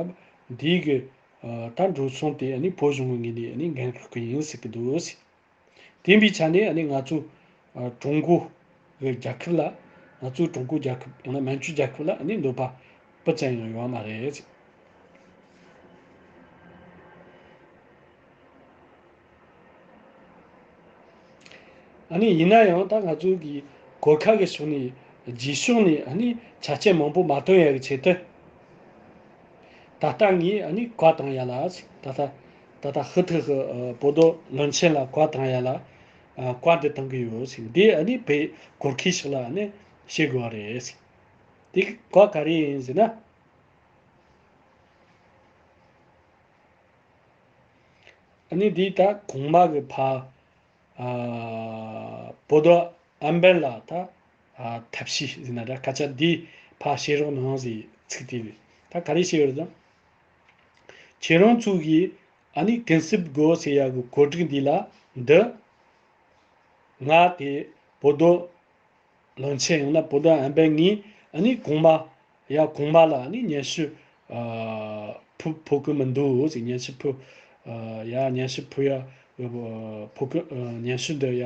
འདི་གི་ཨ་ད་འགྲོ་སོང་དེ་ནི་བོད་གཞུང་གི་ངོས་ནས་ནི་འགན་འཁུར་གི་ཡིན་ཟེར་གྱི་འདུག་དེ་འདྲའི་ཆ་ནས་ནི་ང་ཚོ་ཨ་ཀྲུང་གོ་ གི་རྒྱལ་ཁབ་ལ། ང་ཚོའི་ཀྲུང་གོ་རྒྱལ་ཁབ་ཡང་ན་མན་ཇུ་རྒྱལ་ཁབ་ལ་ཨ་ནི་འདོད་པ་སྤུ་ཙམ་ཡང་ཡོད་མ་རེད། ཨ་ནི་ཡིན་ན་ཡང་ད་ང་ཚོ་གི་གོར་ཁ་གི་ཕྱོགས་ནས་རྗེས་ཕྱོགས་ནས་ཨ་ནི་ཆ་རྐྱེན་མང་པོ་མ་བཏོན་ཡ་གི་ཆེད་དུ། ད་ལྟ་ངས་ཨ་ནི་བཀའ་བཏང་ཡ་ལ་ཟེར། ད་ལྟ་ད་ལྟ་ཧུ་ཐི་ཧི་ཨ་བོ་དོ་བློན་ཆེན་ལ་བཀའ་བཏང་ཡ་ལ། ཨ་བཀའ་འདི་བཏང་གི་ཡོད་ཟེར། འདི་ཨ་ནི་བོད་གོར་ཁའི་ཕྱོགས་ལ་ཨ་ནི་བཤད་དགོས་པ་རེད་ཟེར། དེ་བཀའ་ག་རེ་ཡིན་ཟེར་ན། ཨ་ནི་འདི་ད་གོང་མ་གི་ཕ་ཨ་བོ་དོ་ཨམ་བན་ལ་ད་ཨ་ཐབས་ཤེས་ཟེར་ན་འདྲ། སྐད་ཆ་འདི་ཕ་བཤད་རོགས་གནང་ཟེར་ཚིག་དེ་རེད། ད་ག་རེ་བཤད་ཡོད་རེད་ཟེར་ན། ཁྱེད་རང་ཚོ་གིས་ཨ་ནི་ཀུན་གསབ་དགོས་ཟེར་ཡ་གི་གོ་སྒྲིག་འདི་ལ་འདི་ང་དེ་བོ་དོ་བློན་ཆེན་ཡང་ན་བོ་དོ་ཨམ་བན་ངས་ཨ་ནི་གོང་མ་ཡ་གོང་མ་ལ་ཨ་ནི་སྙན་ཞུ་ཨ་ཕུལ་ཕུལ་གི་མི་འདུག་ཟེར། སྙན་ཞུ་ཕུལ་ཨ་ཡ་སྙན་ཞུ་ཕུལ་ཡ་ཕུལ་གི་ཨ་སྙན་ཞུ་འདི་ཡ་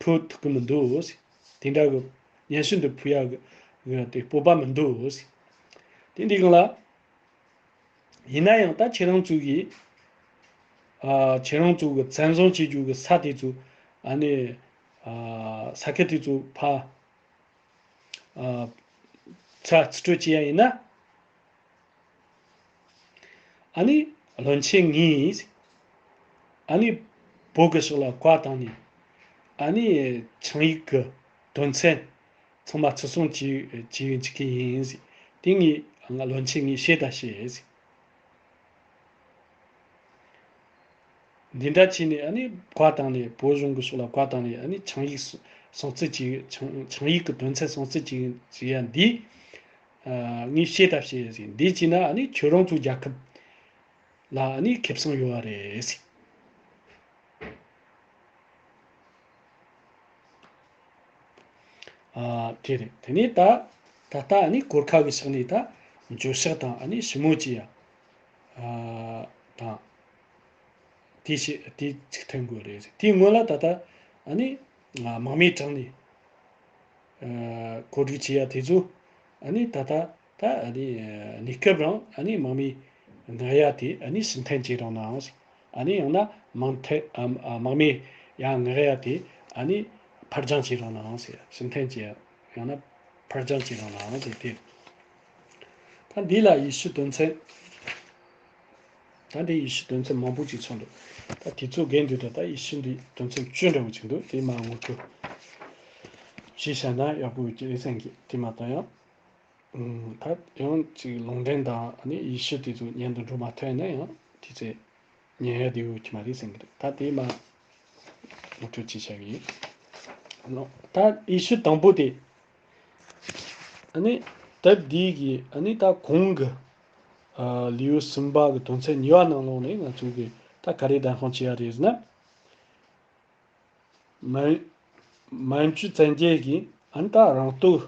ཕུལ་ཐུབ་གི་མི་འདུག་ཟེར། དེ་འདྲ་གི་སྙན་ཞུ་འདི་ཕུལ་ཡ་གི་གི་དེ་སྤོབས་པ་མི་འདུག་ཟེར། དེ་འདི་གང་ལ། ཡིན་ན་ཡང་ད་ཁྱེད་རང་ཚོ་གིས་ཨ་ཁྱེད་རང་ཚོ་གི་བཙན་བཟུང་བྱེད་རྒྱུ་གི་ས་དེ་ཚོ་ཨ་ནི་ཨ་ས་ཁུལ་དེ་ཚོ་ཕ་ཨ་ཚ་རྩིས་སྤྲོད་བྱེད་ཡ་ཡིན་ན། ཨ་ནི་བློན་ཆེན་ངས་ཨ་ནི་བོད་གི་ཕྱོགས་ལ་བཀའ་བཏང་ནས་ཨ་ནི་ཆིངས་ཡིག་གི་དོན་ཚན་ཚང་མ་བརྩི་སྲུང་བྱེད་བྱེད་བྱེད་ཀྱི་ཡིན་ཟེར། དེ་ངས་ང་བློན་ཆེན་ངས་བཤད་ད་བཤད་ཟེར། འདི་འདྲ་བྱས་ནས་ཨ་ནི་བཀའ་བཏང་ནས་བོད་གཞུང་གི་ཕྱོགས་ལ་བཀའ་བཏང་ནས་ཨ་ནི་ཆིངས་ཡིག་སྲུང་བརྩི་བྱེད་ཆིངས་ཆིངས་ཡིག་གི་དོན་ཚན་སྲུང་བརྩི་བྱེད་བྱེད་ཡ་འདི་ཨ་ངས་བཤད་ད་བཤད་ཟེར། འདི་བྱས་ན་ཨ་ནི་ཁྱོད་རང་ཚོའི་རྒྱལ་ཁབ་ལ་ཨ་ནི་ཁེ་བཟང་ཡོད་པ་རེད་ཟེར། ཨ་དེ་རེད། དེ་ནས་ད་ད་ལྟ་ཨ་ནི་གོར་ཁ་གི་ཕྱོགས་ནས་ད་འགྱོད་བཤགས་དང་ཨ་ནི་ཞི་མོལ་བྱེད་ཡ་ཨ་དང་། དེ་ཞིག་དེ་ཅིག་ཐོན་དགོས་རེད། དེའི་སྔོན་ལ་ད་ལྟ་ཨ་ནི་ཨ་དམག་མིའི་གྲས་ནས་ཨ་གོ་སྒྲིག་བྱེད་ཡ་དེ་ཚོ་ཨ་ནི་ད་ལྟ་ད་ཨ་ནི་ཨ་གནས་སྐབས་རང་ཨ་ནི་དམག་མི་མངགས་ཡ་དེ་ཨ་ནི་ཕྱིར་འཐེན་བྱེད་རོགས་གནང་ཟེར། ཨ་ནི་ཡང་ན་དམག་འཐེན་ཨ་ཨ་དམག་མི་ཡང་མངགས་ཡ་དེ་ཨ་ནི་ཕར་འགྱངས་བྱེད་རོགས་གནང་ཟེར། ཕྱིར་འཐེན་བྱེད་ཡ་ཡང་ན་ཕར་འགྱངས་བྱེད་རོགས་གནང་ཟེར་དེ། ད་འདི་ལ་ཡེ་ཤུ་དོན་ཚན། ད་འདི་ཡེ་ཤུ་དོན་ཚན་མང་པོ་ཅིག་ཚོགས་འདུག་ད་དེ་ཚོ་རྒན་འདུག་ད་ད་ཡེ་ཤུ་འདི་དོན་ཚན་བཅུ་འདྲ་བོ་ཅིག་འདུག་དེ་མ་ངོ་སྤྲོད་ཞིག་བྱས་ན་ཡག་པོ་ཡོད་ཀྱི་རེད་བསམ་གི། དེ་མ་གཏོགས་ཡང་ད་ཡང་ཅིག་ལུང་འདྲེན་དང་ཨ་ནི་ཡེ་ཤུ་དེ་ཚོ་ཉན་དུ་འགྲོ་མ་ཐུབ་ན་ཡང་དེ་ཚེ་ཉན་ཡ་དེ་ཡོད་ཀྱི་མ་རེད་བསམ་གི་རེད། ད་དེ་མ་ངོ་སྤྲོད་ཅིག་བྱ་གི་ཡིན། ད་ཡེ་ཤུ་དང་པོ་དེ། ཨ་ནི་དེབ་འདི་གི་ཨ་ནི་ད་གོང་གི་ཨ་ལེའུ་གསུམ་པ་གི་དོན་ཚན་གཉིས་པ་ནང་ལོགས་ནས་ང་ཚོ་གི་ད་ག་རེ་བདེན་དཔང་བྱེད་ཡ་རེད་ཟེར་ན། མན་མན་ཇུ་བཙན་རྒྱལ་གྱིས་ཨ་ནི་ད་རང་སྟོད་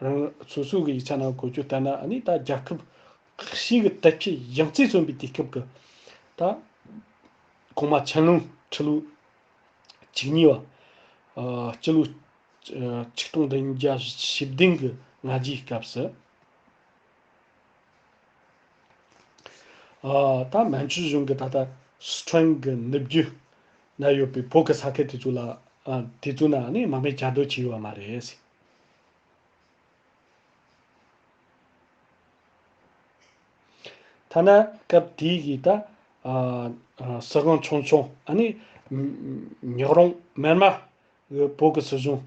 རང་སོ་སོ་གི་ཡིག་ཆ་ནང་བཀོད་རྒྱུ་ལྟར་ན། ཨ་ནི་ད་རྒྱལ་ཁབ་ཁག་ཤས་ཀྱི་དར་ཁྱབ་ཡང་རྩེ་མཚོན་པའི་དུས་སྐབས་ཀྱི་ད་གོང་མ་ཆན་ལུང་ཁྲི་ལོ་བཅུ་གཉིས་པ། ཨ་སྤྱི་ལོ་ཆིག་སྟོང་བདུན་བརྒྱ་བཞི་བདུན་གྱི་ལྔ་བརྒྱའི་སྐབས་སུ། ཨ་ད་མན་ཇུ་གཞུང་གི་ད་ལྟ་སི་ཁྲོན་གྱི་ནུབ་རྒྱུད་ན་ཡོད་པའི་བོད་ཀྱི་ས་ཁུལ་དེ་ཚོ་ལ། ཨ་དེ་ཚོ་ན་ནི་དམག་མི་བཅའ་སྡོད་བྱས་ཡོད་པ་མ་རེད། ཐ་ན་སྐབས་དེའི་གི་ད་ཨ་ཨ་སྲིད་དབང་ཆུང་ཆུང་ཨ་ནི་ཉག་རོང་མེར་མ་གི་བོད་ཀྱི་སྲིད་གཞུང་།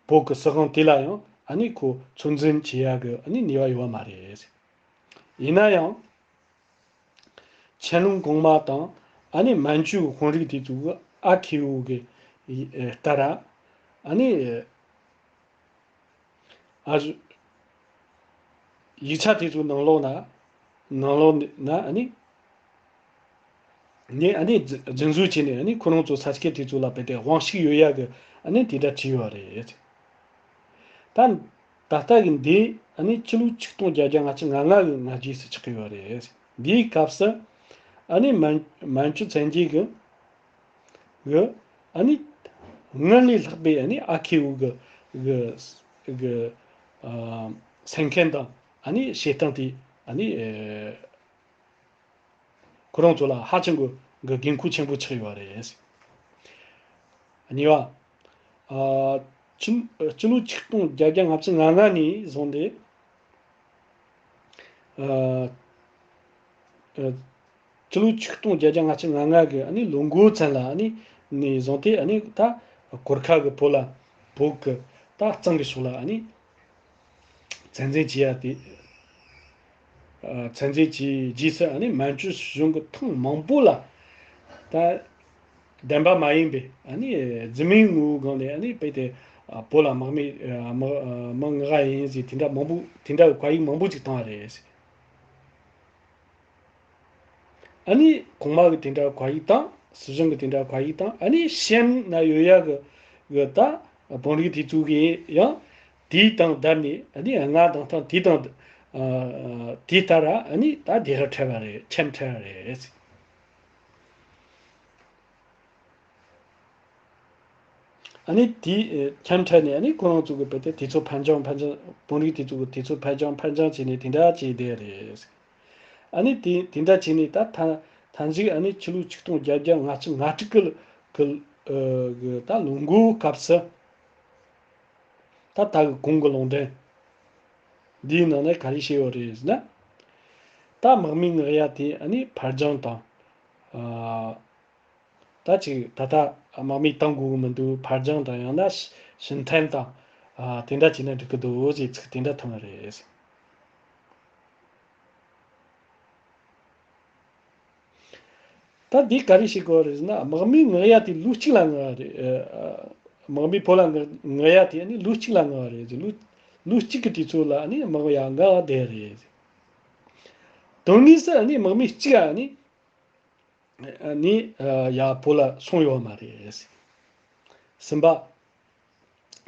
བོད་ཀྱི་སྲིད་དབང་དེ་ལ་ཡང་ཨ་ནི་ཁོ་ཚོད་འཛིན་བྱེད་ཡ་གི་ཨ་ནི་ནུས་པ་ཡོད་པ་མ་རེད། ཡིན་ན་ཡང་། ཆན་ལུང་གོང་མ་དང་ཨ་ནི་མན་ཇུའི་དཔོན་རིགས་དེ་ཚོ་གི་ཨ་ཁེའུ་གི་ལྟར་ཨ་ནི་ཨ་ཡིག་ཆ་དེ་ཚོའི་ནང་ལོགས་ན་ནང་ལོགས་ན་ཨ་ནི་ནས་ཨ་ནི་རྫུན་བཟོ་བྱས་ནས་ཨ་ནི་ཁོ་རང་ཚོ་ས་སྐྱ་དེ་ཚོ་ལ་བལྟས་ཏེ་དབང་ཤུགས་ཡོད་ཡ་གི་ཨ་ནི་དེ་འདྲ་བྲིས་ཡོད་རེད། ད་ད་ལྟ་གི་འདི་ཨ་ནི་ཕྱི་ལོ་ཆིག་སྟོང་བརྒྱད་བརྒྱ་ང་གཅིག་ང་ལྔ་གི་ང་རྗེས་སུ་ཆགས་ཀྱི་ཡོད་རེད། འདིའི་སྐབས་སུ་ཨ་ནི་མན་མན་ཇུ་བཙན་རྒྱལ་གི་གི་ཨ་ནི་ སྔར་ལས་ལྷག་པའི་ཨ་ནི་ཨ་ཁེ་བོ་གི་གི་གི་ཨ་སེམས་ཁམས་དང་ཨ་ནི་བྱེད་སྟངས་དེ་ཨ་ནི་ཨེ་ཁོ་རང་ཚོ་ལ་ཧ་ཅང་གི་གི་འགན་ཁུར་ཆེན་པོ་ཆགས་ཡོད་རེད། གཉིས་པ། ཨ་ཕྱི་ཕྱི་ལོ་ཆིག་སྟོང་བརྒྱད་བརྒྱ་ལྔ་བཅུ་ང་ལྔ་ནས་བཟུང་སྟེ། ཨ་ཨ་ཕྱི་ལོ་ཆིག་སྟོང་བརྒྱད་བརྒྱ་ལྔ་བཅུ་ང་ལྔ་གི་ཨ་ནི་ལོ་འགོ་ཙམ་ལ་ཨ་ནི་ནས་བཟུང་སྟེ་ཨ་ནི་ད་གོར་ཁ་གི་བོད་ལ་བོད་གི་ད་གཙང་གི་ཕྱོགས་ལ་ཨ་ནི་ཚན་རྩལ་བྱེད་ཡ་དེ། ཨ་ཚན་རྩལ་བྱེད་རྗེས་སུ་ཨ་ནི་མན་ཇུ་སྲིད་གཞུང་གི་ཐེངས་མང་པོ་ལ་ད་བདེན་པ་མ་ཡིན་པའི་ཨ་ནི་རྫུན་མའི་ངོ་བོའི་སྒང་ནས་ཨ་ནི་དཔེ་དེ་ཨ་བོད་ལ་དམག་མི་ཨ་དམག་ཨ་དམག་མངགས་ཡིན་ཟེར་དེ་འདྲ་མང་པོ་དེ་འདྲ་གི་བཀའ་ཡིག་མང་པོ་ཅིག་བཏང་བ་རེད། ཨ་ནི་གོང་མ་གི་དེ་འདྲ་བཀའ་ཡིག་དང་སྲིད་གཞུང་གི་དེ་འདྲ་བཀའ་ཡིག་དང་ཨ་ནི་གཤམ་ན་ཡོད་ཡ་གི་གི་ད་བོད་རིགས་དེ་ཚོ་གི་ཡང་དེའི་དང་བསྡུར་ནས་ཨ་ནི་ང་དང་ཐང་དེ་དང་ཨ་དེ་ལྟར་ཨ་ནི་ད་དེ་ཧ་ཁྲལ་བ་རེད། ཁྱད་ཁྲལ་རེད། ཨ་ནི་དེ་ཁྱད་ཁྲལ་ནས་ཨ་ནི་ཁོ་རང་ཚོ་གི་བོད་དེ་དེ་ཚོ་ཕན་ཅང་ཕན་ཅང་བོད་རིགས་དེ་ཚོ་གི་དེ་ཚོ་ཕན་ཅང་ཕན་ཅང་བྱས་ནས་དེ་འདྲ་བྱས་བསྡད་རེད། ཨ་ནི་དེ་དེ་འདྲ་བྱས་ནས་ད་ཐ་ཐ་ཞིག་ཨ་ནི་ཕྱི་ལོ་ཆིག་སྟོང་བརྒྱད་བརྒྱ་ལྔ་བཅུ་ང་དྲུག་གི་གི་ཨ་གི་ད་ལོ་འགོའི་སྐབས་སུ་ད་ད་གི་གོང་གི་ལུང་འདྲེན་འདིའི་ནང་ནས་ག་རེ་བཤད་ཡོད་རེད་ཟེར་ན། ད་དམག་མི་མངགས་ཡ་དེ་ཨ་ནི་ཕར་འགྱངས་དང་ཨ། ད་ཅིག་ད་ལྟ་དམག་མི་བཏང་དགོས་ཀྱི་མི་འདུག་ཕར་འགྱངས་དང་ཡང་ན་ཕྱིར་འཐེན་དང་ཨ་དེ་འདྲ་བྱས་ན་འགྲིག་གི་འདུག་ཅེས་ཚིག་དེ་འདྲ་ཐོན་རེད། ད་འདི་ག་རེ་བྱེད་དགོས་རེད་ཟེར་ན་དམག་མི་མངགས་ཡ་དེ་ལོ་གཅིག་ལ་མངགས་རེད། དམག་མི་བོད་ལ་མངགས་ཡ་དེ་ནི་ལོ་གཅིག་ལ་མངགས་རེད། ལོ་ལོ་གཅིག་གི་དུས་ཚོད་ལ་ནི་དམག་ཡ་མངགས་བསྡད་རེད། དོན་དངོས་སུ་ནི་དམག་མི་གཅིག་ཨ་ནི། ནི་ཡ་བོད་ལ་སོང་ཡོད་མ་རེད། གསུམ་པ།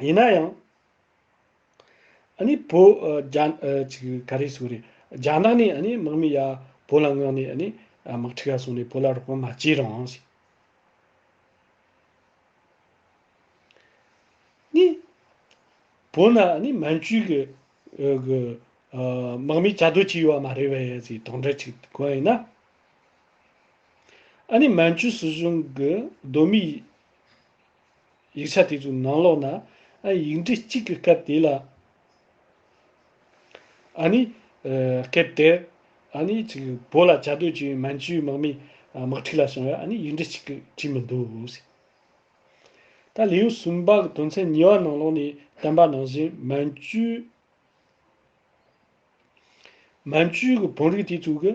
ཡིན་ན་ཡང་། ཨ་ནི་བོད་རྒྱ་ཅིག་ག་རེ་ཟེར་རེད། རྒྱ་ནག་ནས་ཨ་ནི་དམག་མི་ཡ་བོད་ལ་མངགས་ནས་ཨ་ནི་དམག་འཁྲུག་ཡ་སོང་ནས་བོད་ལ་རོགས་པ་མ་བྱས་རུང་། ནི། བོད་ན་ནི་མན་ཇུ་གི་གི་དམག་མི་བཅའ་སྡོད་ཅིག་ཡོད་མ་རེད་པས་ཟེར་དོགས་འདྲི་ཅིག་གོ་ཡིན་ན། ཨ་ནི་མན་ཇུ་སྲིད་གཞུང་གི་གདོད་མའི་ཡིག་ཆ་དེ་ཚོའི་ནང་ལོགས་ན་ཨ་ཡིག་འབྲུ་གཅིག་གི་སྐབས་དེ་ལ་ཨ་ནི་སྐབས་དེར་ཨ་ནི་ཅིག་བོད་ལ་བཅའ་སྡོད་ཅིག་མན་ཇུའི་དམག་མི་དམག་འཁྲུག་ལ་སོང་བས་ཨ་ནི་ཡིག་འབྲུ་གཅིག་གི་བྲིས་མི་འདུག་ཟེར། ད་ལེའུ་གསུམ་པ་གི་དོན་ཚན་གཉིས་པ་ནང་ལོགས་ནས་བསྟན་པ་ནང་བཞིན་མན་ཇུ། མན་ཇུ་གི་བོད་རིགས་དེ་ཚོ་གི།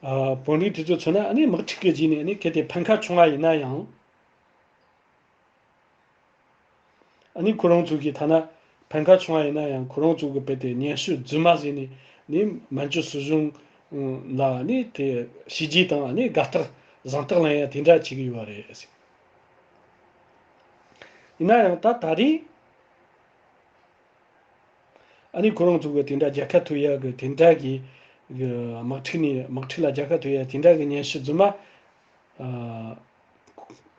ཨ་བོད་རིགས་དེ་ཚོ་མཚོན་ན་ཨ་ནི་དམག་འཁྲུག་གི་རྗེས་ནས་ཨ་ནི་གལ་ཏེ་ཕན་ཁ་བྱུང་བ་ཡིན་ན་ཡང་། ཨ་ནི་ཁོ་རང་ཚོ་གིས་ཐ་ན་ཕན་ཁ་བྱུང་བ་ཡིན་ན་ཡང་ཁོ་རང་ཚོ་གི་དཔེ་དེ་སྙན་ཞུ་རྫུན་མ་བཟོས་ནས་ནི་མན་ཇུ་སྲིད་གཞུང་ལ་ནི་དེ་བྱས་རྗེས་དང་ནི་དགའ་རྟགས་བཟང་རྟགས་ལེན་ཡ་དེ་འདྲ་བྱེད་ཀྱི་ཡོད་པ་རེད། ཡིན་ན་ཡང་ད་ད་རེས་ཨ་ནི་ཁོ་རང་ཚོ་གི་དེ་འདྲ་རྒྱལ་ཁ་ཐོབ་ཡ་གི་དེ་འདྲ་གི་དམག་འཁྲུག་ནས་དམག་འཁྲུག་ལ་རྒྱལ་ཁ་ཐོབ་ཡ་དེ་འདྲ་གི་སྙན་ཞུ་རྫུན་མ་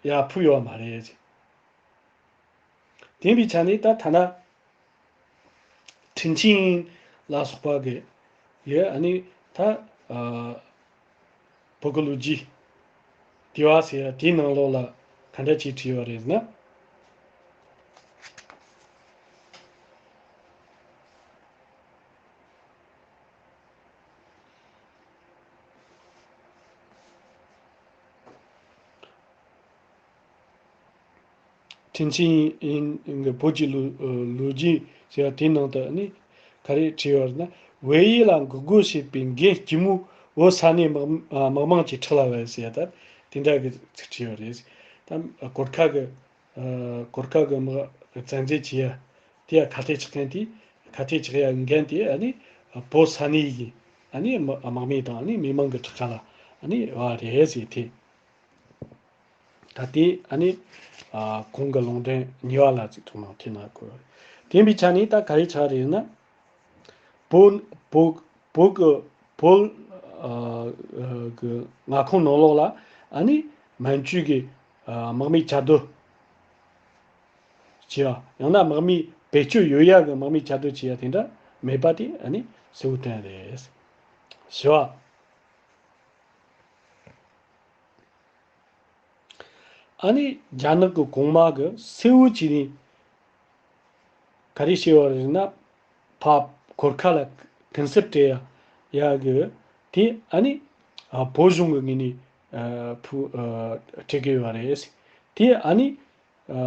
ཡ་ཕུལ་ཡོད་མ་རེད། དེ་ཡིན་པའི་ཆ་ནས་ད་ཐ་ན་ཁྲིན་ཆིན་ལ་སོགས་པ་གི་ཡོད་ཨ་ནི་ད་ཨ་བོད་ཀྱི་ལོ་རྒྱུས་དེ་བ་ཟེར་ཡ་དེའི་ནང་ལོགས་ལ་ག་འདྲ་ཅིག་བྲིས་ཡོད་རེད་ཟེར་ན། ཁྲིན་ཆིན་ཡིན་གྱི་བོད་ཀྱི་ལོ་ལོ་རྒྱུས་ཟེར་བ་དེའི་ནང་དུ་ནི་ག་རེ་བྲིས་ཡོད་ན། ཝེ་ཡི་ལ་འགོག་རྒོལ་བྱེད་པའི་འགན་ལྕི་མོ་བོད་ས་གནས་དམག་དམག་དམངས་ཀྱི་ཕྲག་ལ་བབས་ཟེར་ཡ་ད་དེ་འདྲ་གི་ཚིག་བྲིས་ཡོད་རེད། ད་གོར་ཁ་གི་གོར་ཁ་གི་དམག་བཙན་འཛུལ་བྱེད་ཡ་དེ་ཡ་ཁ་གཏད་གཅོག་མཁན་དེ་ཁ་གཏད་གཅོག་ཡ་འགན་དེ་ཨ་ནི་བོད་ས་གནས་ཀྱི་ཨ་ནི་དམག་དམག་མི་དང་ཨ་ནི་མི་མང་གི་ཕྲག་ཁ་ལ་ཨ་ནི་བབས་རེད་ཟེར་དེ། ད་ལྟའི་ཨ་ནི་ཨ་གོང་གི་ལུང་འདྲེན་གཉིས་པ་ལ་ཅིག་ཐུགས་སྣང་དེ་ན་དགོས། དེ་ཡིན་པའི་ཆ་ནས་ད་ག་རེ་ཆགས་རེད་ན། བོད་བོད་ བོད་ཀྱི་བོད་ཨ་ཨ་གི་མངའ་ཁོངས་ནང་ལོགས་ལ་ཨ་ནི་མན་ཇུ་གི་ཨ་དམག་མིའི་བཅའ་སྡོད་བྱས་ཡ། ཡང་ན་དམག་མིའི་བེད་སྤྱོད་ཡོད་ཡ་གི་དམག་མིའི་བཅའ་སྡོད་བྱས་ཡ་དེ་འདྲ་མེད་པ་དེ་ཨ་ནི་གསལ་བོ་བསྟན་རེད། བཞི་བ། ཨ་ནི་རྒྱ་ནག་གི་གོང་མ་གི་གསལ་བོ་བྱས་ནས་ག་རེ་བཤད་པ་རེད་ན། ཕ་གོར་ཁ་ལ་གུན་གསབ་སྤྲད་ཡ་གི་དེ་ཨ་ནི་ཨ་བོད་གཞུང་གི་ངོས་ནས་ཨ་ཕུ་ཨ་སྤྲད་གི་ཡོད་རེད། དེ་ཨ་ནི་ཨ་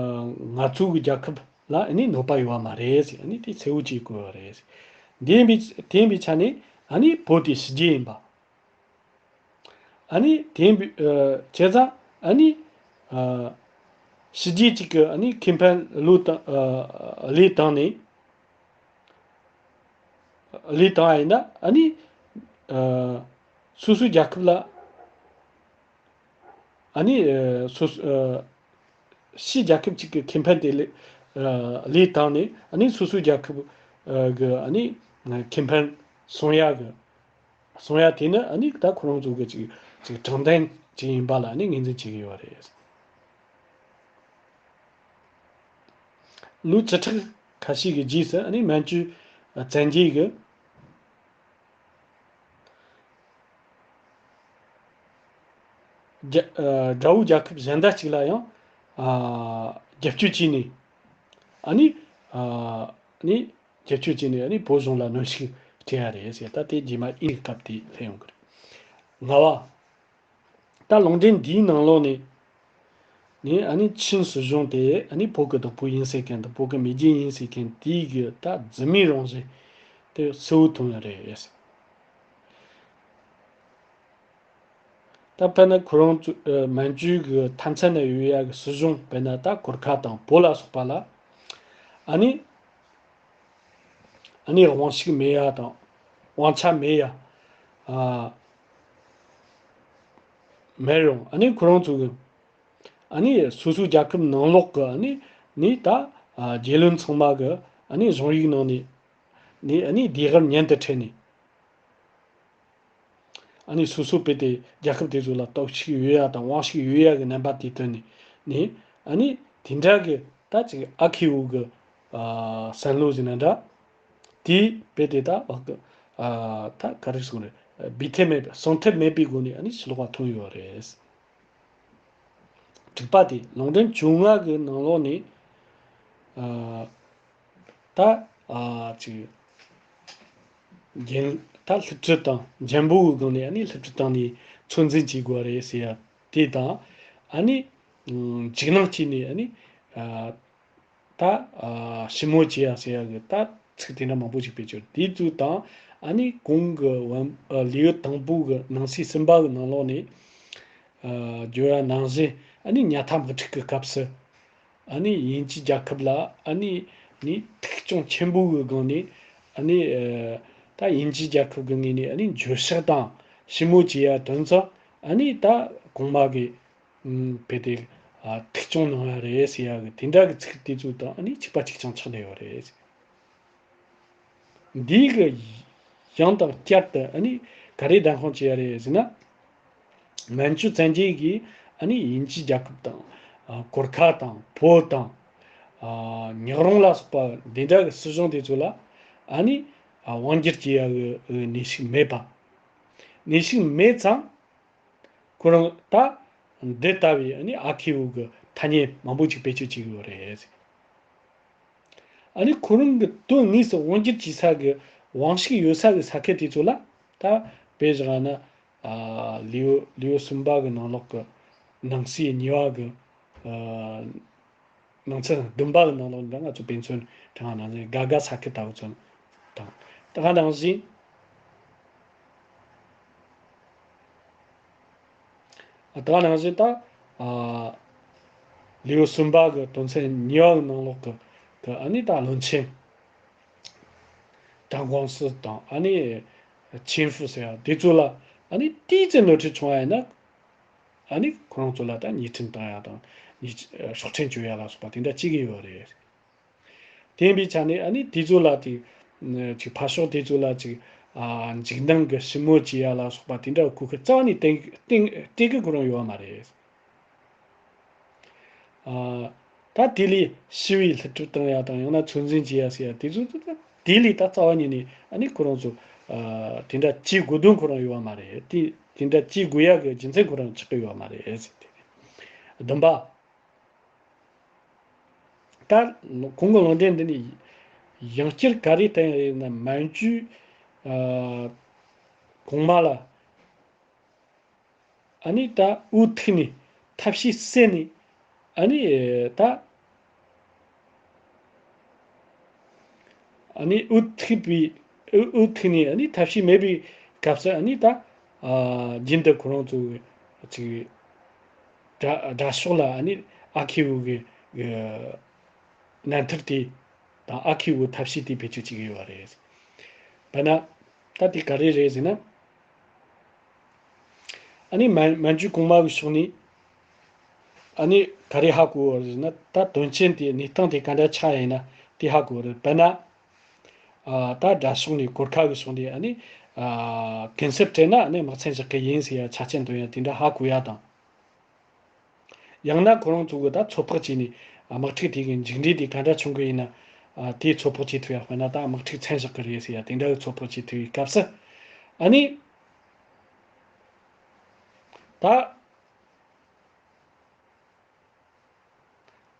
ང་ཚོ་གི་རྒྱལ་ཁབ་ལ་ཨ་ནི་གནོད་པ་ཡོད་པ་མ་རེད། ཨ་ནི་དེ་གསལ་བོ་བྱས་བཀོད་ཡོད་རེད། དེ་ཡིན་པའི་དེ་ཡིན་པའི་ཆ་ནས་ཨ་ནི་བོད་དེ་ཕྱི་རྒྱལ་ཡིན་པ། ཨ་ནི་དེ་ཡིན་པའི་ཨ་བྱས་ཙང་ཨ་ནི་ཨ་ཕྱི་རྒྱལ་གཅིག་གི་ཨ་ནི་ཁེ་ཕན་བློས་བཏང་ཨ་བློས་བཏང་ནས་བློས་བཏང་བ་ཡིན་ན་ཨ་ནི་ཨ་སོ་སོའི་རྒྱལ་ཁབ་ལ་ཨ་ནི་ཨ་སོ་སོ་ཨ་ཕྱི་རྒྱལ་ཁབ་ཅིག་གི་ཁེ་ཕན་དེ་ལས་ཨ་བློས་བཏང་ནས་ཨ་ནི་སོ་སོའི་རྒྱལ་ཁབ་ཨ་གི་ཨ་ནི་ཁེ་ཕན་སྲུང་ཡ་གི་སྲུང་ཡ་དེ་ནི་ཨ་ནི་ད་ཁོ་རང་ཚོ་གི་ཅིག་ཅིག་དྲང་བདེན་ཅིག་ཡིན་པ་ལ་ཨ་ནི་ངོས་འཛིན་བྱེད་ཀྱི་ཡོད་རེད། ལོ་བཅུ་ཕྲག་ཁ་ཤས་ཀྱི་རྗེས་སུ་ཨ་ནི་མན་ཇུ་བཙན་རྒྱལ་གྱི་རྒྱ་ཨ་དགྲ་བོ་རྒྱལ་ཁབ་གཞན་དག་ཅིག་ལ་ཡང་ཨ་རྒྱབ་སྐྱོར་བྱས་ནས་ཨ་ནི་ཨ་ནི་རྒྱབ་སྐྱོར་བྱས་ནས་ཨ་ནི་བོད་གཞུང་ལ་གནོན་ཤུགས་སྤྲད་ཡ་རེད་ཟེར། ད་དེ་རྗེས་མ་ཨིན་སྐབས་དེ་སླེབས་ཡོང་གི་རེད། ལྔ་བ། ད་ལུང་འདྲེན་འདིའི་ནང་ལོགས་ནས་ནི་ཨ་ནི་ཆིན་སྲིད་གཞུང་དེ་ཨ་ནི་བོད་ཀྱི་བདག་པོ་ཡིན་ཟེར་མཁན་དང་བོད་ཀྱི་མེས་རྒྱལ་ཡིན་ཟེར་མཁན་དེའི་གི་ད་རྫུན་མའི་རང་བཞིན་དེ་གསལ་བོ་མཐོང་ཡོད་རེད། ད་དཔེར་ན་ཁོ་རང་ཚོ་ཨ་མན་ཇུའི་གི་མཐའ་མཚམས་ན་ཡོད་ཡ་གི་སྲིད་གཞུང་དཔེར་ན་ད་གོར་ཁ་དང་བོད་ལ་སོགས་པ་ལ་ཨ་ནི་ཨ་ནི་དབང་ཤུགས་མེད་ཡ་དང་དབང་ཆ་མེད་ཡ་ཨ་མེད་རུང་ཨ་ནི་ཁོ་རང་ཚོ་གི་ཨ་ནི་སོ་སོའི་རྒྱལ་ཁབ་ནང་ལོགས་ཀྱི་ཨ་ནི་ནི་ད་ཨ་རྒྱལ་བློན་ཚང་མ་གི་ཨ་ནི་གཞུང་ཡིག་ནང་ནས་ནི་ཨ་ནི་ལྡེ་གུར་མཉན་དུ་ཁྲིད་ནས། ཨ་ནི་སོ་སོ་དཔེ་དེ་རྒྱལ་ཁབ་དེ་ཚོ་ལ་སྟོབས་ཤུགས་ཡོད་ཡ་དང་དབང་ཤུགས་ཡོད་ཡ་གི་རྣམ་པ་དེ་སྟོན་ནས་ནི་ཨ་ནི་དེ་འདྲ་གི་ད་ཅིག་ཨ་ཁེ་བོ་གི་ཨ་བསམ་བློ་ཟེར་ན་འདྲ། དེ་དཔེ་དེ་ད་བག་གི་ཨ་ད་ག་རེ་ཟེར་དགོས་རེད། སྦས་ཐབས་མེད་པ་སྲུང་ཐབས་མེད་པའི་སྒོ་ནས་ཨ་ནི་ཕྱི་ལོགས་ལ་ཐོན་ཡོད་རེད། དྲུག་པ་དེ་ལུང་འདྲེན་བཅོ་ལྔ་གི་ནང་ལོགས་ནས་ཨ་ད་ཨ་ཅིག་རྒྱན་ད་སླུ་བྲིད་དང་འཇམ་པོ་གི་སྒང་ནས་ཨ་ནི་སླུ་བྲིད་བཏང་ནས་ཚོད་འཛིན་བྱེད་དགོས་རེད་ཟེར་ཡ་དེ་དང་ཨ་ནི་འཇིགས་སྣང་སྐྱེས་ནས་ཨ་ནི་ཨ་ད་ཨ་ཞི་མོལ་བྱེད་ཡ་ཟེར་ཡ་གི་ད་ཚིག་དེ་འདྲ་མང་པོ་ཞིག་སྤེལ་ཆོག་དེ་ཚོ་དང་ཨ་ནི་གོང་གི་བམ་ཨ་ལེའུ་དང་པོ་གི་ནང་གསེས་གསུམ་པ་གི་ནང་ལོགས་ནས་ཨ་བརྗོད་ཡ་ནང་བཞིན་ཨ་ནི་ཉལ་ཐ་དམག་འཁྲུག་གི་སྐབས་སུ་ཨ་ནི་དབྱིན་ཇིའི་རྒྱལ་ཁབ་ལ་ཨ་ནི་ནི་ཐུག་གྱོང་ཆེན་པོ་གི་སྒང་ནས་ཨ་ནི་ཨ་ད་དབྱིན་ཇིའི་རྒྱལ་ཁབ་གི་ངོས་ནས་ཨ་ནི་འགྱོད་བཤགས་དང་ཞི་མོལ་བྱེད་ཡ་དོན་ཚན་ཨ་ནི་ད་གོང་མ་གི་ཨུམ་དཔེ་དེ་ཨ་ཐུག་གྱོང་གནང་ཡ་རེད་ཟེར་ཡ་གི་དེ་འདྲ་གི་ཚིག་དེ་ཚོ་དང་ཨ་ནི་གཅིག་པ་གཅིག་རྐྱང་ཆགས་བསྡད་ཡོད་རེད། འདིའི་གི་ཡང་དང་བསྐྱར་དུ་ཨ་ནི་ག་རེ་བདེན་དཔང་བྱེད་ཡ་རེད་ཟེར་ན། མན་ཇུ་བཙན་རྒྱལ་གྱིས་ཨ་ནི་དབྱིན་ཇིའི་རྒྱལ་ཁབ་དང་ཨ་གོར་ཁ་དང་བོད་དང་ཨ་ཉག་རོང་ལ་སོགས་པ་འདི་འདྲ་གི་སྲིད་གཞུང་དེ་ཚོ་ལ་ཨ་ནི་ཨ་དབང་སྒྱུར་བྱེད་ཡ་གི་ནུས་ཤུགས་མེད་པ། ནུས་ཤུགས་མེད་ཙང་། ཁོ་རང་ད་འདི་ལྟ་བུའི་ཨ་ནི་ཨ་ཁེ་བོ་གི་ཐ་སྙད་མང་པོ་ཅིག་བེད་སྤྱོད་བྱེད་ཀྱི་ཡོད་རེད། ཨ་ནི་ཁོ་རང་གི་དོན་དངོས་སུ་དབང་སྒྱུར་བྱེད་ས་གི་དབང་ཤུགས་ཡོད་ས་གི་ས་ཁུལ་དེ་ཚོ་ལ་ད་དཔེ་བཞག་ན་ཨ་ལེའུ་ལེའུ་གསུམ་པ་གི་ནང་ལོགས་ཀྱི་ནང་གསེས་གཉིས་པ་གི་ཨ། ནང་ཚན་བདུན་པ་གི་ནང་ལོགས་ནས་ང་ཚོ་དཔེ་མཚོན་དྲངས་པ་ནང་བཞིན་དགའ་དགའ་ས་ཁུལ་ལྟ་བུ་ཚོ་དང་། ད་ག་ནང་བཞིན། ད་ག་ནང་བཞིན་ད། ཨ། ལེའུ་གསུམ་པ་གི་དོན་ཚན་གཉིས་པ་གི་ནང་ལོགས་ཀྱི་གི་ཨ་ནི་ད་བློན་ཆེན། ཀྲང་ཀོང་སི་དང་ཨ་ནི་ཆིན་ཧྥུ་ཟེར་ཡ་དེ་ཚོ་ལ་ཨ་ནི་ཏོག་ཙམ་ནོར་འཁྲུལ་བྱུང་བ་ཡིན་ན། ཨ་ནི་ཁོ་རང་ཚོ་ལ་ད་ཉེས་ཁྲིམས་བཏང་ཡ་དང་ཉེས་སྲོག་ཁྲིམས་གཅོད་ཡ་ལ་སོགས་པ་དེ་འདྲ་བྱེད་ཀྱི་ཡོད་རེད། དེ་ཡིན་པའི་ཆ་ནས་ཨ་ནི་དེ་ཚོ་ལ་ཅིག་ཅིག་ཕར་ཕྱོགས་དེ་ཚོ་ལ་ཅིག་ ཨ་འཇིགས་སྣང་གི་ཞི་མོལ་བྱེད་ཡ་ལ་སོགས་པ་དེ་འདྲ་གི་གོ་སྐབས་རྩ་བ་ནས་སྟེར་སྟེར་སྟེར་གི་ཁོ་རང་ཡོད་མ་རེད། ཨ་ད་དེ་ལས་ཞི་བའི་སླུ་བྲིད་བཏང་ཡ་དང་ཡང་ན་ཚོད་འཛིན་བྱེད་ཡ་ཟེར་ཡ་དེ་ཚོ་ད་དེ་ལས་ད་རྩ་བ་ཉིད་ནས་ཨ་ནི་ཁོ་རང་ཚོ་ཨ་དེ་འདྲ་བྱེད་དགོས་དོན་ཁོ་རང་ཡོད་མ་རེད། དེ་དེ་འདྲ་བྱེད་དགོས་ཡ་གི་རྒྱུ་མཚན་ཁོ་རང་ཆགས་ཀྱི་ཡོད་མ་རེད་ཟེར་ཏེ། བདུན་པ། ད་གོང་གི་ལུང་འདྲེན་འདི་ནི་ཡང་བསྐྱར་ག་རེ་བསྟན་ཡོད་ན། མན་ཇུ་ཨ་གོང་མ་ལ་ཨ་ནི་ད་འུ་ཐུག་ནས་ཐབས་ཤེས་བསད་ནས་ཨ་ནི་ད་ཨ་ནི་འུ་ཐུག་པའི་འུ་འུ་ཐུག་ནས་ཨ་ནི་ཐབས་ཤེས་མེད་པའི་སྐབས་སུ་ཨ་ནི་ད་ཨ་རྒྱུན་དུ་ཁོ་རང་ཚོ་ཅིག་དགྲ་དགྲ་ཕྱོགས་ལ་ཨ་ནི་ཨ་ཁེ་བོ་གི་གི་རྣམ་ཐར་དེ་དང་ཨ་ཁེ་བོའི་ཐབས་ཤེས་དེ་བེད་སྤྱོད་བྱེད་ཀྱི་ཡོད་རེད། དཔེར་ན་ད་དེ་ག་རེ་རེད་ཟེར་ན། ཨ་ནི་མན་མན་ཇུ་གོང་མ་གི་ཕྱོགས་ནས་ཨ་ནི་ག་རེ་ཧ་གོ་བ་རེད་ཟེར་ན། ད་དོན་རྐྱེན་དེ་གནས་སྟངས་དེ་ག་འདྲ་ཆགས་ཡིན་ན་དེ་ཧ་གོ་བ་རེད། དཔེར་ན་ཨ་ད་དགྲ་ཕྱོགས་ནས་གོར་ཁ་གི་ཕྱོགས་ནས་ཨ་ནི་ཨ་གུན་གསབ་སྤྲད་ན་ཨ་ནི་དམག་ཆེན་བཞག་གི་ཡིན་ཟེར་ཡ་ཆ་རྐྱེན་འདོན་ཡ་དེ་འདྲ་ཧ་གོ་ཡ་དང་། ཡང་ན་ཁོ་རང་ཚོ་གི་ད་ཚོད་དཔག་བྱས་ནས་དམག་འཁྲུག་དེ་གི་མཇུག་འབྲས་དེ་ག་འདྲ་བྱུང་གི་ཡིན་ན། ཨ་དེའི་ཚོད་དཔག་བྱེད་ཐུབ་ཡ། དཔེར་ན་ད་དམག་འཁྲུག་མཚམས་བཞག་གི་རེད་ཟེར་ཡ་དེ་འདྲ་གི་ཚོད་དཔག་བྱེད་ཐུབ་པའི་སྐབས་སུ་ཨ་ནི་ད་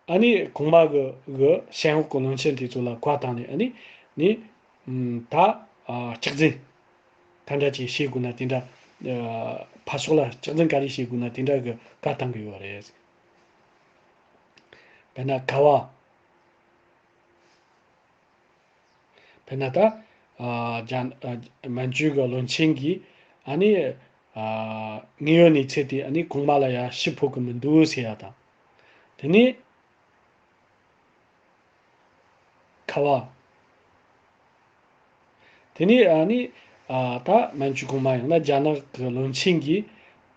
ཨ་ནི་གོང་མ་གི་གི་ཞེན་འོག་གི་བློན་ཆེན་དེ་ཚོ་ལ་བཀའ་བཏང་ནས་ཨ་ནི་ནི་ད་ཨ་སྐྱག་རྫུན་ག་འདྲ་ཅིག་བྱེད་དགོས་ན་དེ་འདྲ། ཨ་ཕར་ཕྱོགས་ལ་སྐྱག་རྫུན་ག་རེ་བྱེད་དགོས་ན་དེ་འདྲ་གི་བཀའ་བཏང་གི་ཡོད་རེད། དཔེར་ན་ཁ་བ། དཔེར་ན་ད་ཨ་རྒྱ་ཨ་མན་ཇུ་གི་བློན་ཆེན་གྱིས་ཨ་ནི་ཨ་དངོས་ཡོད་གནས་ཚུལ་དེ་ཨ་ནི་གོང་མ་ལ་ཡ་ཞུ་ཕོད་གི་མི་འདུག་ཟེར་ཡ་དང་། དེ་ནས་ཁ་བ། དེ་ནས་ཨ་ནི་ཨ་ད་མན་ཇུ་གོང་མ་ཡང་ན་རྒྱ་ནག་གི་བློན་ཆེན་གྱིས་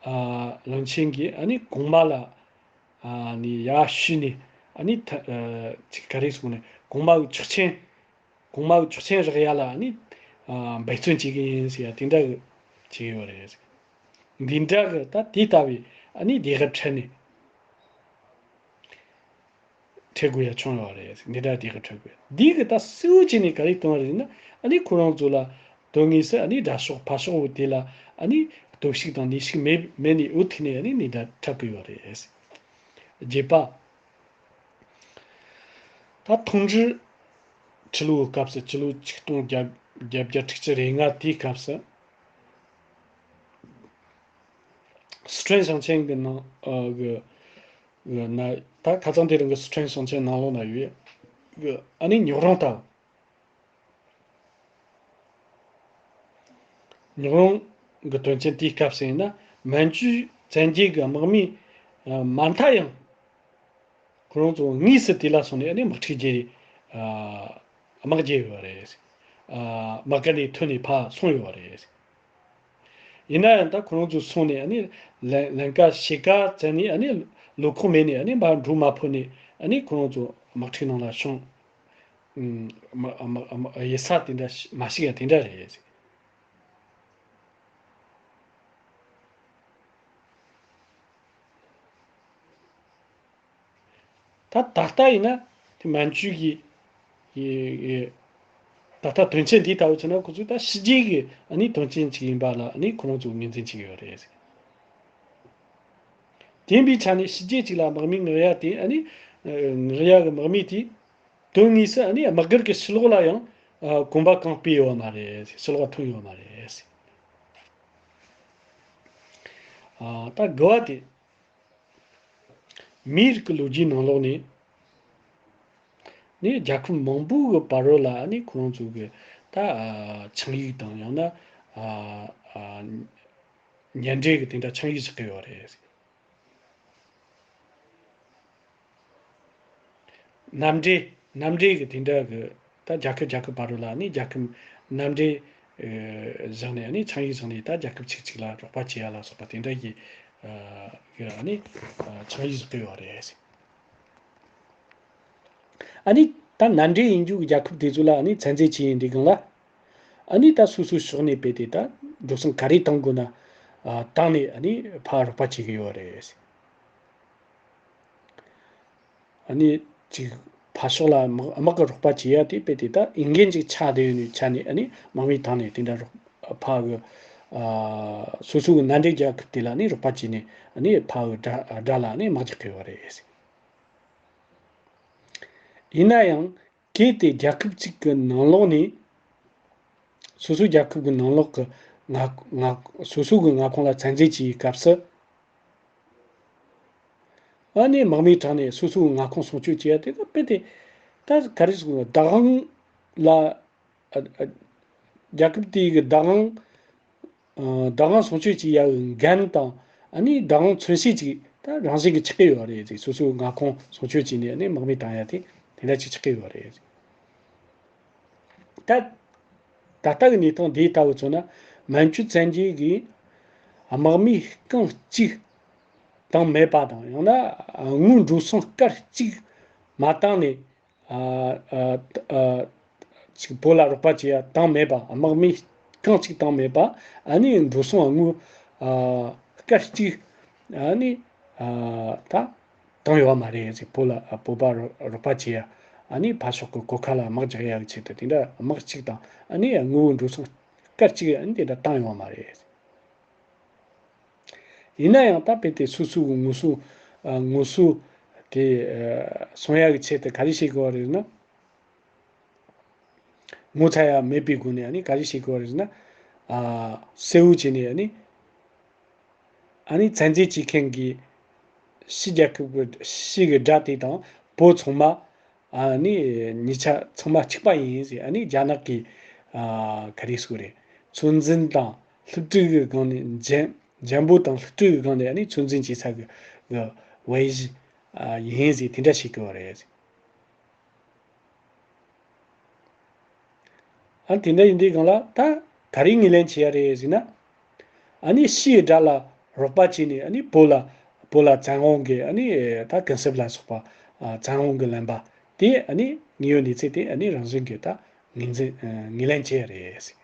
ཨ་བློན་ཆེན་གྱིས་ཨ་ནི་གོང་མ་ལ་ཨ་ནི་ཡར་ཞུས་ནས་ཨ་ནི་ད་ཨ་ཅིག་ག་རེ་གསུངས་ནས་གོང་མ་གི་ཆོག་མཆན། གོང་མ་གི་ཆོག་མཆན་རག་ཡ་ལ་ཨ་ནི་ཨ་འབད་བརྩོན་བྱེད་ཀྱི་ཡིན་ཟེར་ཡ་དེ་འདྲ་གི་བྱས་ཡོད་རེད། འདི་འདྲ་གི་ད་དེ་ལྟ་བུའི་ཨ་ནི་བདེ་ག་ཁྲལ་ནས་ཁྲལ་དགོས་ཡ་བྱུང་ཡོད་རེད། འདི་འདྲ་བདེ་ག་ཁྲལ་དགོས་འདི་གི་ད་གསལ་བོ་བྱས་ནས་ག་རེ་གཏོང་བ་རེད་ན། ཨ་ནི་ཁོ་རང་ཚོ་ལ་དོན་དངོས་སུ་ཨ་ནི་དགྲ་ཕྱོགས་ཕར་ཕྱོགས་བོ་དེ་ལ་ཨ་ནི་སྟོབས་ཤུགས་དང་ནུས་ཤུགས་མེད་མེད་ནས་འུ་ཐུག་ནས་ཨ་ནི་ནི་ད་འཁྲབ་གི་ཡོད་རེད། བརྒྱད་པ། ད་ཐོང་ཁྲི་ཁྲི་ལོའི་སྐབས་སུ་ཕྱི་ལོ་ཆིག་སྟོང་བརྒྱད་བརྒྱད་བརྒྱ་དྲུག་ཅུ་རེ་ལྔ་དེའི་སྐབས་སུ་སི་ཁྲོན་ཞིང་ཆེན་གྱི་ནང་ཨ་གི་གི་ན་ད་ཁ་སང་དེ་རིང་གི་སི་ཁྲོན་ཞིང་ཆེན་ནང་ལོགས་ན་ཡོད་གི་ཨ་ནི་ཉོག་རོང་ལྟ་བུ། ཉོག་རོང་གི་དོན་རྐྱེན་དེའི་སྐབས་སུ་ཡིན་ན་མན་ཇུའི་བཙན་རྒྱལ་གྱི་དམག་མི་མ་མཐའ་ཡང་ཁོ་རང་ཚོ་དངོས་སུ་དེ་ལ་སོང་ནས་ཨ་ནི་དམག་འཁྲུག་བརྒྱབ་ནས་དམག་རྒྱལ་ཡོད་རེད། དམག་སྒར་ནས་ཐོན་ནས་ཕར་སོང་ཡོད་རེད། ཡིན་ན་ཡང་ད་ཁོ་རང་ཚོ་སོང་ནས་ཨ་ནི་ལན་ལན་ཀ་ཕྱེད་ཀ་བཙལ་ནས་ཨ་ནི་ལོ་ཁོག་མེད་ནས་ཨ་ནི་མར་འགྲོ་མ་ཕོད་ནས་ཨ་ནི་ཁོ་རང་ཚོ་དམག་འཁྲུག་ནང་ལ་ཤོང་། ཨམ། ཨམ། ཨམ། ཡིག་ཚགས་དེ་འདྲ་ཞིག་མ་ཞིག་ཡང་དེ་འདྲ་རེད། ད་ད་ལྟ་ཡིན་ན་དེ་མན་ཇུ་གི་ཡི་ཡི་ད་ལྟ་དོན་ཆེན་འདི་ལྟ་བུ་བྱས་ན་ཁོ་ཚོས་ད་ཕྱི་རྒྱལ་གྱི་ཨ་ནི་དོན་རྐྱེན་ཅིག་ཡིན་པ་ལ་ཨ་ནི་ཁོ་རང་ཚོ་ངོས་འཛིན་བྱེད་ཀྱི་ཡོད་རེད། དེ་ཡིན་པའི་ཆ་ནས་ཕྱི་རྒྱལ་ཅིག་ལ་དམག་མི་མངགས་ཡ་དེ་ཨ་ནི་མངགས་ཡ་གི་དམག་མི་དེ་དོན་དངོས་སུ་ཨ་ནི་དམག་སྒར་གྱི་ཕྱི་ལོགས་ལ་ཡང་གོམ་པ་གང་སྤོས་ཡོད་མ་རེད། ཕྱི་ལོགས་ཐོན་ཡོད་མ་རེད། ཨ་ད་དགུ་བ་དེ། མིའི་རིགས་ཀྱི་ལོ་རྒྱུས་ནང་ལོགས་ནས་ནི་རྒྱལ་ཁབ་མང་པོ་གི་བར་རོ་ལ་ནི་ཁོང་ཚོ་གི་ད་ཆིངས་ཡིག་དང་ཡང་ན་མཉམ་འབྲེལ་གྱི་དེ་འདྲ་ཆིངས་ཡིག་བཞག་གི་ཡོད་རེད། མཉམ་འབྲེལ་མཉམ་འབྲེལ་གྱི་དེ་འདྲ་གི་ད་རྒྱལ་ཁབ་རྒྱལ་ཁབ་བར་རོ་ལ་ནི་རྒྱལ་ཁབ་མཉམ་འབྲེལ་བཞག་ནས་ནི་ཆིངས་ཡིག་བཞག་ནས་ད་རྒྱལ་ཁབ་གཅིག་གཅིག་ལ་རོགས་པ་བྱེད་ཡ་ལ་སོགས་པ་དེ་འདྲ་གི་གི་ནི་ཆིངས་ཡིག་བཞག་གི་ཡོད་རེད། ཨ་ནི་ད་མཉམ་འབྲེལ་ཡིན་རྒྱུ་གི་རྒྱལ་ཁབ་དེ་ཚོ་ལ་ཨ་ནི་ཚན་རྩལ་ཆེ་ཡིན་དུས་སྒང་ལ། ཨ་ནི་ད་སོ་སོའི་ཕྱོགས་ནས་རྦད་དེ་ད་འགྲོ་སོང་ག་རེ་བཏང་དགོས་ན་ཨ་བཏང་ནས་ཨ་ནི་ཕར་རོགས་པ་བྱེད་ཀྱི་ཡོད་རེད། ཨ་ནི་ཅིག་ཕར་ཕྱོགས་ལ་དམག་དམག་གི་རོགས་པ་བྱེད་ཡ་དེ་རྦད་དེ་ད་འོས་འགན་ཅིག་ཆགས་བསྡད་ཡོད་ནི་ཆ་ནས་ཨ་ནི་དམག་མི་བཏང་ནས་དེ་འདྲ་རོགས་ཕར་གི་ཨ་སོ་སོ་གི་མནའ་འབྲེལ་རྒྱལ་ཁབ་དེ་ལ་ཨ་ནི་རོགས་པ་བྱས་ནས་ཨ་ནི་ཕར་གི་དགྲ་དགྲ་ལ་ཨ་ནི་དམག་རྒྱག་གི་ཡོད་རེད། ཡིན་ན་ཡང་། གལ་ཏེ་རྒྱལ་ཁབ་ཅིག་གི་ནང་ལོགས་ནས་སོ་སོའི་རྒྱལ་ཁབ་ཀྱི་ནང་ལོགས་ཀྱི་མངའ་མངའ་སོ་སོ་གི་མངའ་ཁོངས་ལ་བཙན་འཛུལ་བྱེད་པའི་སྐབས་སུ། ཨ་ནི་དམག་མིའི་དྲུང་ནས་སོ་སོའི་མངའ་ཁོངས་སྲུང་སྐྱོབ་བྱེད་ཡ་དེ་ད་རྦད་དེ་ད་ག་རེ་ཟེར་དགོས། བདག་དབང་ལ་ཨ་ཨ་རྒྱལ་ཁབ་དེའི་གི་བདག་དབང་ཨ་བདག་དབང་སྲུང་སྐྱོབ་བྱེད་ཡ་གི་འགན་དང་ཨ་ནི་བདག་དབང་མཚོན་བྱེད་ཅིག་ད་རང་བཞིན་གྱིས་ཆགས་ཀྱི་ཡོད་རེད་ཅིག་སོ་སོའི་མངའ་ཁོངས་སྲུང་སྐྱོབ་བྱས་ནས་ཨ་ནི་དམག་མི་བཏང་ཡ་དེ་དེ་འདྲ་ཅིག་ཆགས་ཀྱི་ཡོད་རེད། ད་ད་ལྟ་གི་གནས་སྟངས་འདི་ལྟ་བུ་མཚོན་ན། མན་ཇུ་བཙན་རྒྱལ་གྱིས་དམག་མི་རྐང་གཅིག་བཏང་མེད་པ་དང་། ཡང་ན་དངུལ་འགྲོ་སོང་སྐར་གཅིག་མ་བཏང་ནས་ཨ་ཨ་ཨ་ཅིག་བོད་ལ་རོགས་པ་བྱེད་ཡ་བཏང་མེད་པ། དམག་མི་རྐང་གཅིག་བཏང་མེད་པ། ཨ་ནི་འགྲོ་སོང་དངུལ་ཨ་སྐར་གཅིག་ཨ་ནི་ཨ་ད་བཏང་ཡོད་མ་རེད་ཟེར། བོད་ལ་བོད་པ་རོགས་པ་བྱེད་ཡ། ཨ་ནི་ཕར་ཕྱོགས་ཀྱི་གོར་ཁ་ལ་དམག་རྒྱག་ཡ་གི་ཆེད་དུ་དེ་འདྲ་དམག་གཅིག་དང་ཨ་ནི་དངུལ་འགྲོ་སོང་སྐར་གཅིག་ཨ་ནི་དེ་འདྲ་བཏང་ཡོད་མ་རེད། ཡིན་ན་ཡང་ད་རྦད་དེ་སོ་སོའི་ངོ་སོ་ཨ་ངོ་སོ་དེ་ཨ་སྲུང་ཡ་གི་ཆེད་དུ་ག་རེ་བྱེད་དགོས་པ་རེད་ན། ངོ་ཚ་ཡ་མེད་པའི་སྒོ་ནས་ཨ་ནི་ག་རེ་བྱེད་དགོས་པ་རེད་ན། ཨ་གསལ་བོ་བྱས་ནས་ཨ་ནི་ཨ་ནི་བཙན་འཛུལ་བྱེད་མཁན་གྱི་ཕྱི་རྒྱལ་ཁབ་ཀྱི་ཕྱི་གི་དགྲ་དེ་དང་བོད་ཚང་མ་ཨ་ནི་གཉིས་ཆ་ཚང་མ་གཅིག་པ་ཡིན་ཟེར། ཨ་ནི་རྒྱ་ནག་གི་ཨ་ག་རེ་ཟེར་དགོས་རེད། ཚོད་འཛིན་དང་སློབ་ཁྲིད་ཀྱི་སྒང་ནས་འཇམ་འཇམ་པོ་དང་སློབ་ཁྲིད་ཀྱི་སྒང་ནས་ཨ་ནི་ཚོད་འཛིན་བྱེད་ས་གི་གི་བའི་གཞི་ཨ་ཡིན་ཟེར། དེ་འདྲ་བྱེད་དགོས་པ་རེད། ཨ་དེ་འདྲ་ཡིན་དུས་སྒང་ལ་ད་ག་རེ་ངོས་ལེན་བྱེད་ཡ་རེད་ཟེར་ན། ཨ་ནི་ཕྱིའི་དགྲ་ལ་རོགས་པ་བྱས་ནས་ཨ་ནི་བོད་ལ་བོད་ལ་བཙན་དབང་གི་ཨ་ནི་ད་གུན་གསབ་ལ་སོགས་པ་ཨ་བཙན་དབང་གི་ལེན་པ་དེ་ཨ་ནི་དངོས་ཡོད་གནས་ཚུལ་དེ་ཨ་ནི་རང་བཞིན་གྱིས་ད་ངོས་འཛིན་ཨ་ངོས་ལེན་བྱེད་ཡ་རེད་ཟེར།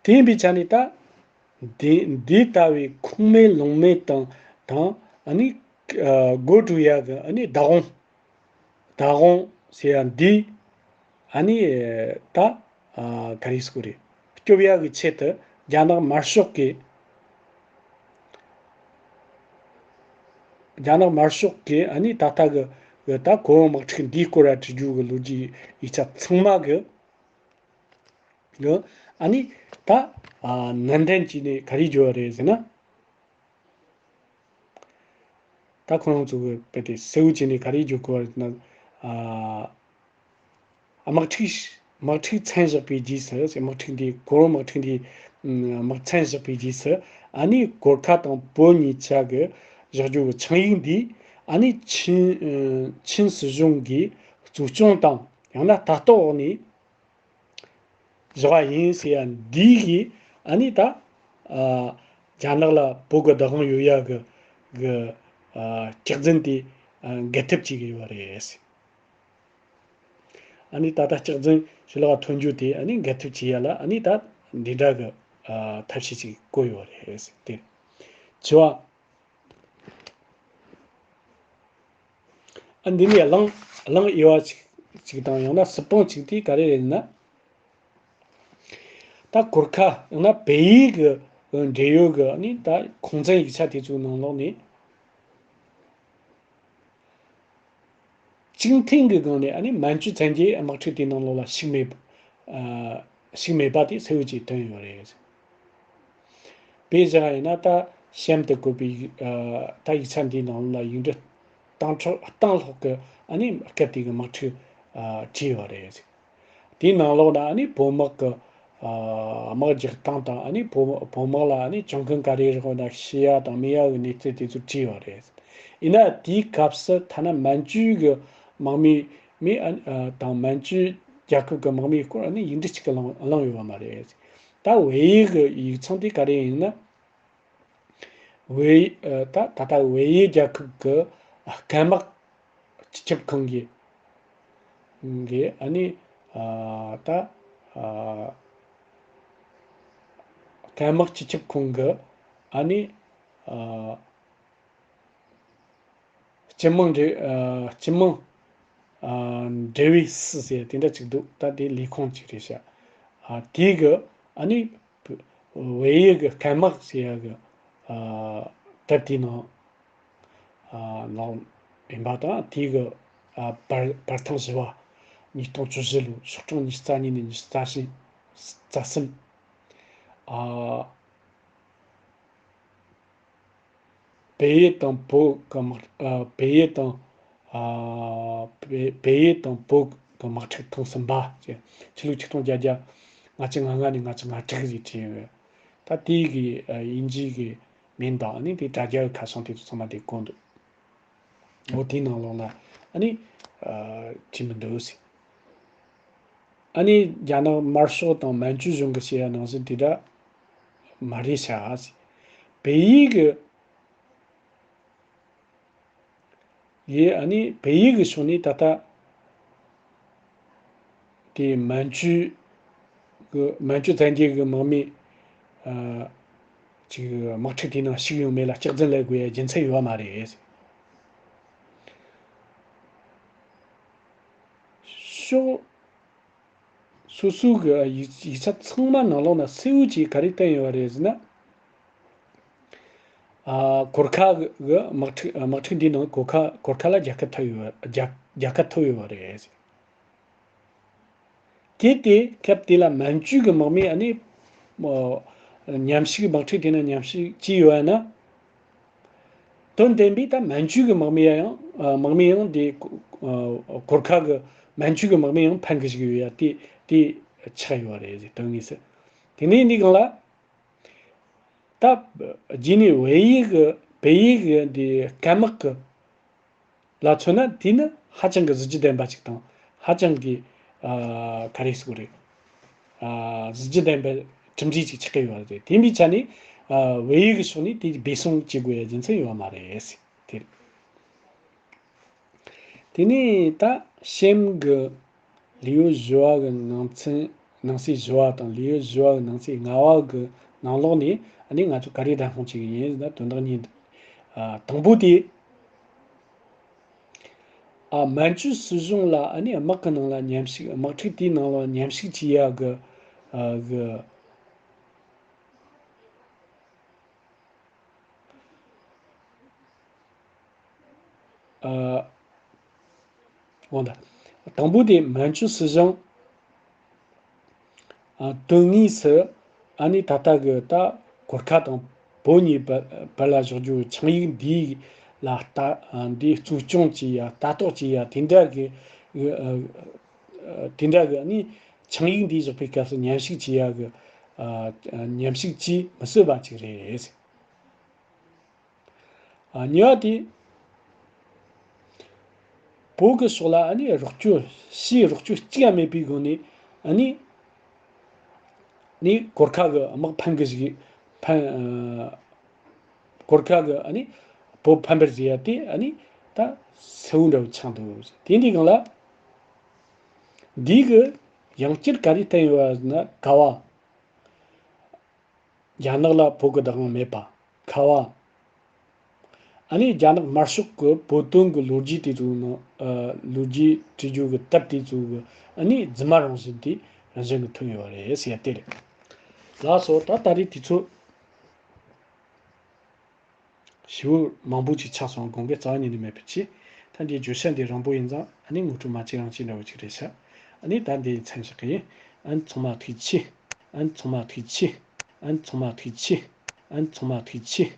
དེ་ཡིན་པའི་ཆ་ནས་ད། འདི་འདི་ལྟ་བུའི་ཁུངས་མེད་ལུང་མེད་དང་དང་ཨ་ནི་ཨ་དགོད་བྲོ་ཡག་གི་ཨ་ནི་བདག་དབང་བདག་དབང་ཟེར་ཡ་འདི་ཨ་ནི་ད་ཨ་ག་རེ་ཟེར་དགོས་རེད། སྐྱོབ་ཡག་གི་ཆེད་དུ་རྒྱ་ནག་དམར་ཤོག་གིས། རྒྱ་ནག་དམར་ཤོག་གིས་ཨ་ནི་ད་ལྟ་གི་གི་ད་གོ་བོ་དམག་འཁྲུག་འདིའི་སྐོར་ལ་བྲིས་རྒྱུ་གི་ལོ་རྒྱུས་ཡིག་ཆ་ཚང་མ་གི་གི་ཨ་ནི་ད་ཨ་ནན་ཏན་གྱིས་ནི་ག་རེ་བརྗོད་པ་རེད་ཟེར་ན། ད་ཁོ་རང་ཚོ་གི་དཔེ་དེ་གསལ་བོ་བྱས་ནས་ག་རེ་བརྗོད་དགོས་པ་རེད་ན། ཨ་དམག་འཁྲུག་དམག་འཁྲུག་མཚམས་བཞག་པའི་རྗེས་སུ་དམག་འཁྲུག་འདི་གོ་བོ་དམག་འཁྲུག་འདི་དམག་མཚམས་བཞག་པའི་རྗེས་སུ་ཨ་ནི་གོར་ཁ་དང་བོད་གཉིས་ཆ་གི་བཞག་རྒྱུ་གི་ཆིངས་ཡིག་འདི་ཨ་ནི་ཆིན་ཆིན་སྲིད་གཞུང་གིས་གཙོ་སྐྱོང་དང་ཡང་ན་ལྟ་རྟོག་འོག་ནས་བཞག་པ་ཡིན་ཟེར་ཡ་འདི་གིས་ཨ་ནི་ད་ཨ་རྒྱ་ནག་ལ་བོད་ཀྱི་བདག་དབང་ཡོད་ཡ་གི་གི་ཨ་སྐྱག་རྫུན་དེ་ཨ་འགེལ་ཐབས་བྱེད་ཀྱི་ཡོད་རེད། ཨ་ནི་ད་ལྟ་སྐྱག་རྫུན་ཞུ་ལག་ཐོན་རྒྱུ་དེ་ཨ་ནི་འགེལ་ཐབས་བྱེད་ཡ་ལ་ཨ་ནི་ད་འདི་འདྲ་གི་ཨ་ཐབས་ཤེས་ཅིག་བཀོད་ཡོད་རེད་དེ། བྱ་བ། ཨ་འདི་ནས་གླེང་གླེང་དབྱེ་བ་ཅིག་ཅིག་དང་ཡང་ན་སྲིད་དཔང་ཅིག་དེ་ག་རེ་རེད་ན། ད་གོར་ཁ་ཡང་ན་བལ་ཡུལ་གི་འབྲེལ་ཡོད་གི་ཨ་ནི་ད་ཁུངས་བཙན་ཡིག་ཆ་དེ་ཚོའི་ནང་ལོགས་ནས། གཅིག་མཐུན་གྱི་སྒང་ནས་ཨ་ནི་མན་ཇུ་བཙན་རྒྱལ་དམག་འཁྲུག་དེའི་ནང་ལོགས་ལ་ཞུགས་མེད་པ། ཨ་ཞུགས་མེད་པ་དེ་གསལ་བོ་ཅིག་བཏོན་ཡོད་རེད། དཔེ་བཞག་ཡིན་ན་ད་གཤམ་དུ་བཀོད་པའི་ཨ་ད་ཡིག་ཆ་འདིའི་ནང་ལ་ཡིག་འབྲུ་གཏིང་ཕྲུག་གཏིང་སློག་གི་ཨ་ནི་སྐབས་དེ་གི་དམག་འཁྲུག་ཨ་བྲིས་ཡོད་རེད། དེའི་ནང་ལོགས་ན་ཨ་ནི་བོད་དམག་གི་ཨ་དམག་རྒྱག་སྟངས་དང་ཨ་ནི་བོད་བོད་དམག་ལ་ཨ་ནི་བྱུང་ཁུངས་ག་རེ་རེད་ན་ཤི་ཡ་དང་རྨས་ཡ་གི་གནས་ཚུལ་དེ་ཚོ་བྲིས་ཡོད་རེད། ཡིན་ན་དེའི་སྐབས་སུ་ཐ་ན་མན་ཇུ་གི་དམག་མི་མི་ཨ་ཨ་དང་མན་ཇུ་རྒྱལ་ཁབ་ཀྱི་དམག་མིའི་སྐོར་ཨ་ནི་ཡིག་འབྲུ་གཅིག་གི་བླངས་བླངས་ཡོད་པ་མ་རེད། ད་བལ་ཡུལ་གི་ཡིག་ཚང་དེ་ག་རེ་ཡིན་ན། བལ་ཡུལ་ཨ་ད་ད་ལྟ་བལ་ཡུལ་རྒྱལ་ཁབ་ཀྱི་སྐམ་དམག་ སྤྱི་ཁྱབ་ཁང་གི་གི་ཨ་ནི་ཨ་ད་ཨ་སྐམ་དམག་སྤྱི་ཁྱབ་ཁང་གི་ཨ་ནི་ཨ་སྤྱི་དམངས་འབྲེལ་ཨ་སྤྱི་དམངས་ཨ་འབྲེལ་བའི་སུ་ཟེར་དེ་འདྲ་ཅིག་འདུག་ད་དེ་ལས་ཁུངས་ཅིག་རེད་ཤག་ཨ་དེ་གི་ཨ་ནི་བལ་ཡུལ་གི་སྐམ་དམག་ཟེར་ཡ་གི་ཨ་དེབ་དེའི་ནང་ཨ་ནང་ཡིན་པ་དང་དེ་གི་ཨ་བར་བར་ཐེངས་བཞི་པ་ཉིས་སྟོང་བཅུ་བཞི་ལོའི་ཕྱོགས་སྐྱོང་ཉི་ཤུ་རྩ་གཉིས་ནས་ཉི་ཤུ་རྩ་གསུམ་རྩ་གསུམ་ཨ། བལ་ཡུལ་དང་བོད་ཀྱི་དམག་ཨ་བལ་ཡུལ་དང་ཨ་བལ་བལ་ཡུལ་དང་བོད་ཀྱི་དམག་འཁྲུག་ཐེངས་གསུམ་པ་ཅེས་ཕྱི་ལོ་ཆིག་སྟོང་བརྒྱད་བརྒྱ་ལྔ་བཅུ་ང་ལྔ་ནས་ལྔ་བཅུ་ང་དྲུག་ཟིག་བྲིས་ཡོད། ད་དེའི་གི་ཨ་དབྱིན་ཇིའི་གི་མིང་དང་ཨ་ནི་དེའི་དྲ་རྒྱའི་ཁ་བྱང་དེ་ཚོ་ཚང་མ་དེ་བཀོད་འདུག་འོ་དེའི་ནང་ལོགས་ལ་ཨ་ནི་ཨ་བྲིས་མི་འདུག་ཟེར། ཨ་ནི་རྒྱ་ནག་དམར་ཤོག་དང་མན་ཇུ་གཞུང་གིས་བཤད་ཡ་ནང་བཞིན་དེ་འདྲ་མ་རེད་ཤག་བལ་ཡུལ་གི་ཡིས་ཨ་ནི་བལ་ཡུལ་གི་ཕྱོགས་ནས་ད་ལྟ་དེ་མན་ཇུ་གི་མན་ཇུ་བཙན་རྒྱལ་གི་དམག་མི་ཨ་ཅིག་དམག་འཁྲུག་དེའི་ནང་ཞུགས་ཡོད་མེད་ལ་སྐྱག་རྫུན་ལབ་དགོས་ཡ་རྒྱུ་མཚན་ཡོད་པ་མ་རེད། ཕྱོགས་སོ་སོའི་གི་ཡིག་ཡིག་ཆ་ཚང་མ་ནང་ལོགས་ན་གསལ་བོ་ཅིག་ག་རེ་བསྟན་ཡོད་པ་རེད་ཟེར་ན། ཨ་གོར་ཁ་གི་དམག་འཁྲུག་དམག་འཁྲུག་འདིའི་ནང་གོར་ཁ་གོར་ཁ་ལ་རྒྱལ་ཁ་ཐོབ་ཡོད་པ་རྒྱལ་རྒྱལ་ཁ་ཐོབ་ཡོད་པ་རེད། གལ་ཏེ་སྐབས་དེ་ལ་མན་ཇུ་གི་དམག་མིས་ཨ་ནི་ཨ་མཉམ་ཞུགས་དམག་འཁྲུག་དེ་ནང་མཉམ་ཞུགས་བྱས་ཡོད་ན། དོན་བདེན་པས་ད་མན་ཇུ་གི་དམག་མི་ཡང་ཨ་དམག་མི་ཡང་དེ་ཨ་གོར་ཁ་གི་མན་ཇུ་གི་དམག་མི་ཡང་ཕན་གི་ཞིག་ཡོད་ཡ་དེ་དེ་ཆགས་ཡོད་པ་རེད་ཟེར་དོན་དངོས་སུ། དེ་ནས་འདི་གང་ལ། ད་རྗེས་ནས་བལ་ཡུལ་གི་བལ་ཡུལ་གི་འདི་སྐམ་དམག་གི་ལ་མཚོན་ན་དེ་ནི་ཧ་ཅང་གི་གཟི་བརྗིད་ལྡན་པ་ཅིག་དང་ཧ་ཅང་གི་ཨ་ག་རེ་ཟེར་དགོས་རེད། ཨ་གཟི་བརྗིད་ལྡན་པའི་གྲུབ་འབྲས་ཅིག་ཆགས་ཀྱི་ཡོད་རེད། དེ་འདྲའི་ཆ་ནས་ཨ་བལ་ཡུལ་གི་ཕྱོགས་ནས་དེ་སྦས་གསང་བྱེད་དགོས་ཡ་རྒྱུ་མཚན་ཡོད་མ་རེད་ཟེར་དེ་རེད། དེ་ནས་ད་གཤམ་གི་ལེའུ་བཞི་བ་གི་ནང་ཚན་ནང་གསེས་བཞི་བ་དང་ལེའུ་བཞི་བ་གི་ནང་གསེས་ལྔ་བ་གི་ནང་ལོགས་ནས་ཨ་ནི་ང་ཚོ་ག་རེ་བདམས་ཁུངས་བྱེད་ཀྱི་ཡིན་ཟེར་ན་དོན་དག་གཉིས་འདུག་ཨ་དང་པོ་དེ་ཨ་མན་ཇུ་སྲིད་གཞུང་ལ་ཨ་ནི་དམག་གི་ནང་ལ་མཉམ་ཞུགས་དམག་འཁྲུག་དེའི་ནང་ལ་མཉམ་ཞུགས་བྱེད་ཡ་གི་ཨ་གི་འོ་ད། དང་པོ་དེ་མན་ཇུ་སྲིད་གཞུང་ཨ་དོན་དངོས་སུ་ཨ་ནི་ད་ལྟ་གི་ད་གོར་ཁ་དང་བོད་གཉིས་བར་བར་ལ་བཞག་རྒྱུ་ཆིངས་ཡིག་འདིའི་ལ་ལྟ་ཨ་འདི་གཙོ་སྐྱོང་བྱེད་ཡ་ལྟ་རྟོག་བྱེད་ཡ་དེ་འདྲ་གི་ཨ་དེ་འདྲ་གི་ཨ་ནི་ཆིངས་ཡིག་འདི་བཞག་པའི་སྐབས་སུ་མཉམ་ཞུགས་བྱེད་ཡ་གི་ཨ་མཉམ་ཞུགས་བྱེད་མི་སྲིད་པ་ཅིག་རེད། ཨ་གཉིས་པ་དེ། བོད་ཀྱི་ཕྱོགས་ལ་ཨ་ནི་རོགས་སྐྱོར་ཕྱིའི་རོགས་སྐྱོར་གཅིག་ཡང་མེད་པའི་སྒོ་ནས་ཨ་ནི་ནི་གོར་ཁ་གི་དམག་ཕམ་གི་ཞིག་ཕམ་ཨ་གོར་ཁ་གི་ཨ་ནི་བོད་ཕམ་པར་བཟོས་ཡ་དེ་ཨ་ནི་ད་གསལ་བོ་འདྲ་བོ་ཆགས་འདུག་དེ་འདི་གང་ལ་འདི་གི་ཡང་བསྐྱར་ག་རེ་བསྟན་ཡོད་པ་ན་ག་བ། རྒྱ་ནག་ལ་བོད་ཀྱི་བདག་དབང་མེད་པ། ཁ་བ། ཨ་ནི་རྒྱ་ནག་དམར་ཤོག་གི་བོད་དོན་གྱི་ལོ་རྒྱུས་དེ་ཚོའི་ནང་ཨ་ལོ་རྒྱུས་བྲིས་རྒྱུ་གི་དེབ་དེ་ཚོ་གི་ཨ་ནི་རྫུན་མ་རང་བཞིན་དེ་རང་བཞིན་གྱིས་ཐོན་ཡོད་རེད་ཟེར་ཡ་དེ་རེད། ལགས་སོ། ད་ད་རེས་དུས་ཚོད་ཞེ་པོ་མང་པོ་ཅིག་ཆགས་སོང་། དགོངས་འགལ་རྩ་བ་ཉིད་ནས་མེད་པ་བྱས། ད་འདིའི་བརྗོད་བྱ་འདི་རིང་པོ་ཡིན་ཙང་ཨ་ནི་ངོ་སྤྲོད་མ་བྱེད་རང་བྱེད་འདྲ་བོ་ཅིག་རེད་ཤག་ཨ་ནི་ད་འདི་མཚམས་བཞག་གི་ཡིན། ཨ་ནི་ཚང་མ་ཐུགས་རྗེ་ཆེ། ཨ་ནི་ཚང་མ་ཐུགས་རྗེ་ཆེ། ཨ་ནི་ཚང་མ་ཐུགས་རྗེ་ཆེ། ཨ་ནི་ཚང་མ་ཐུགས་རྗེ་ཆེ།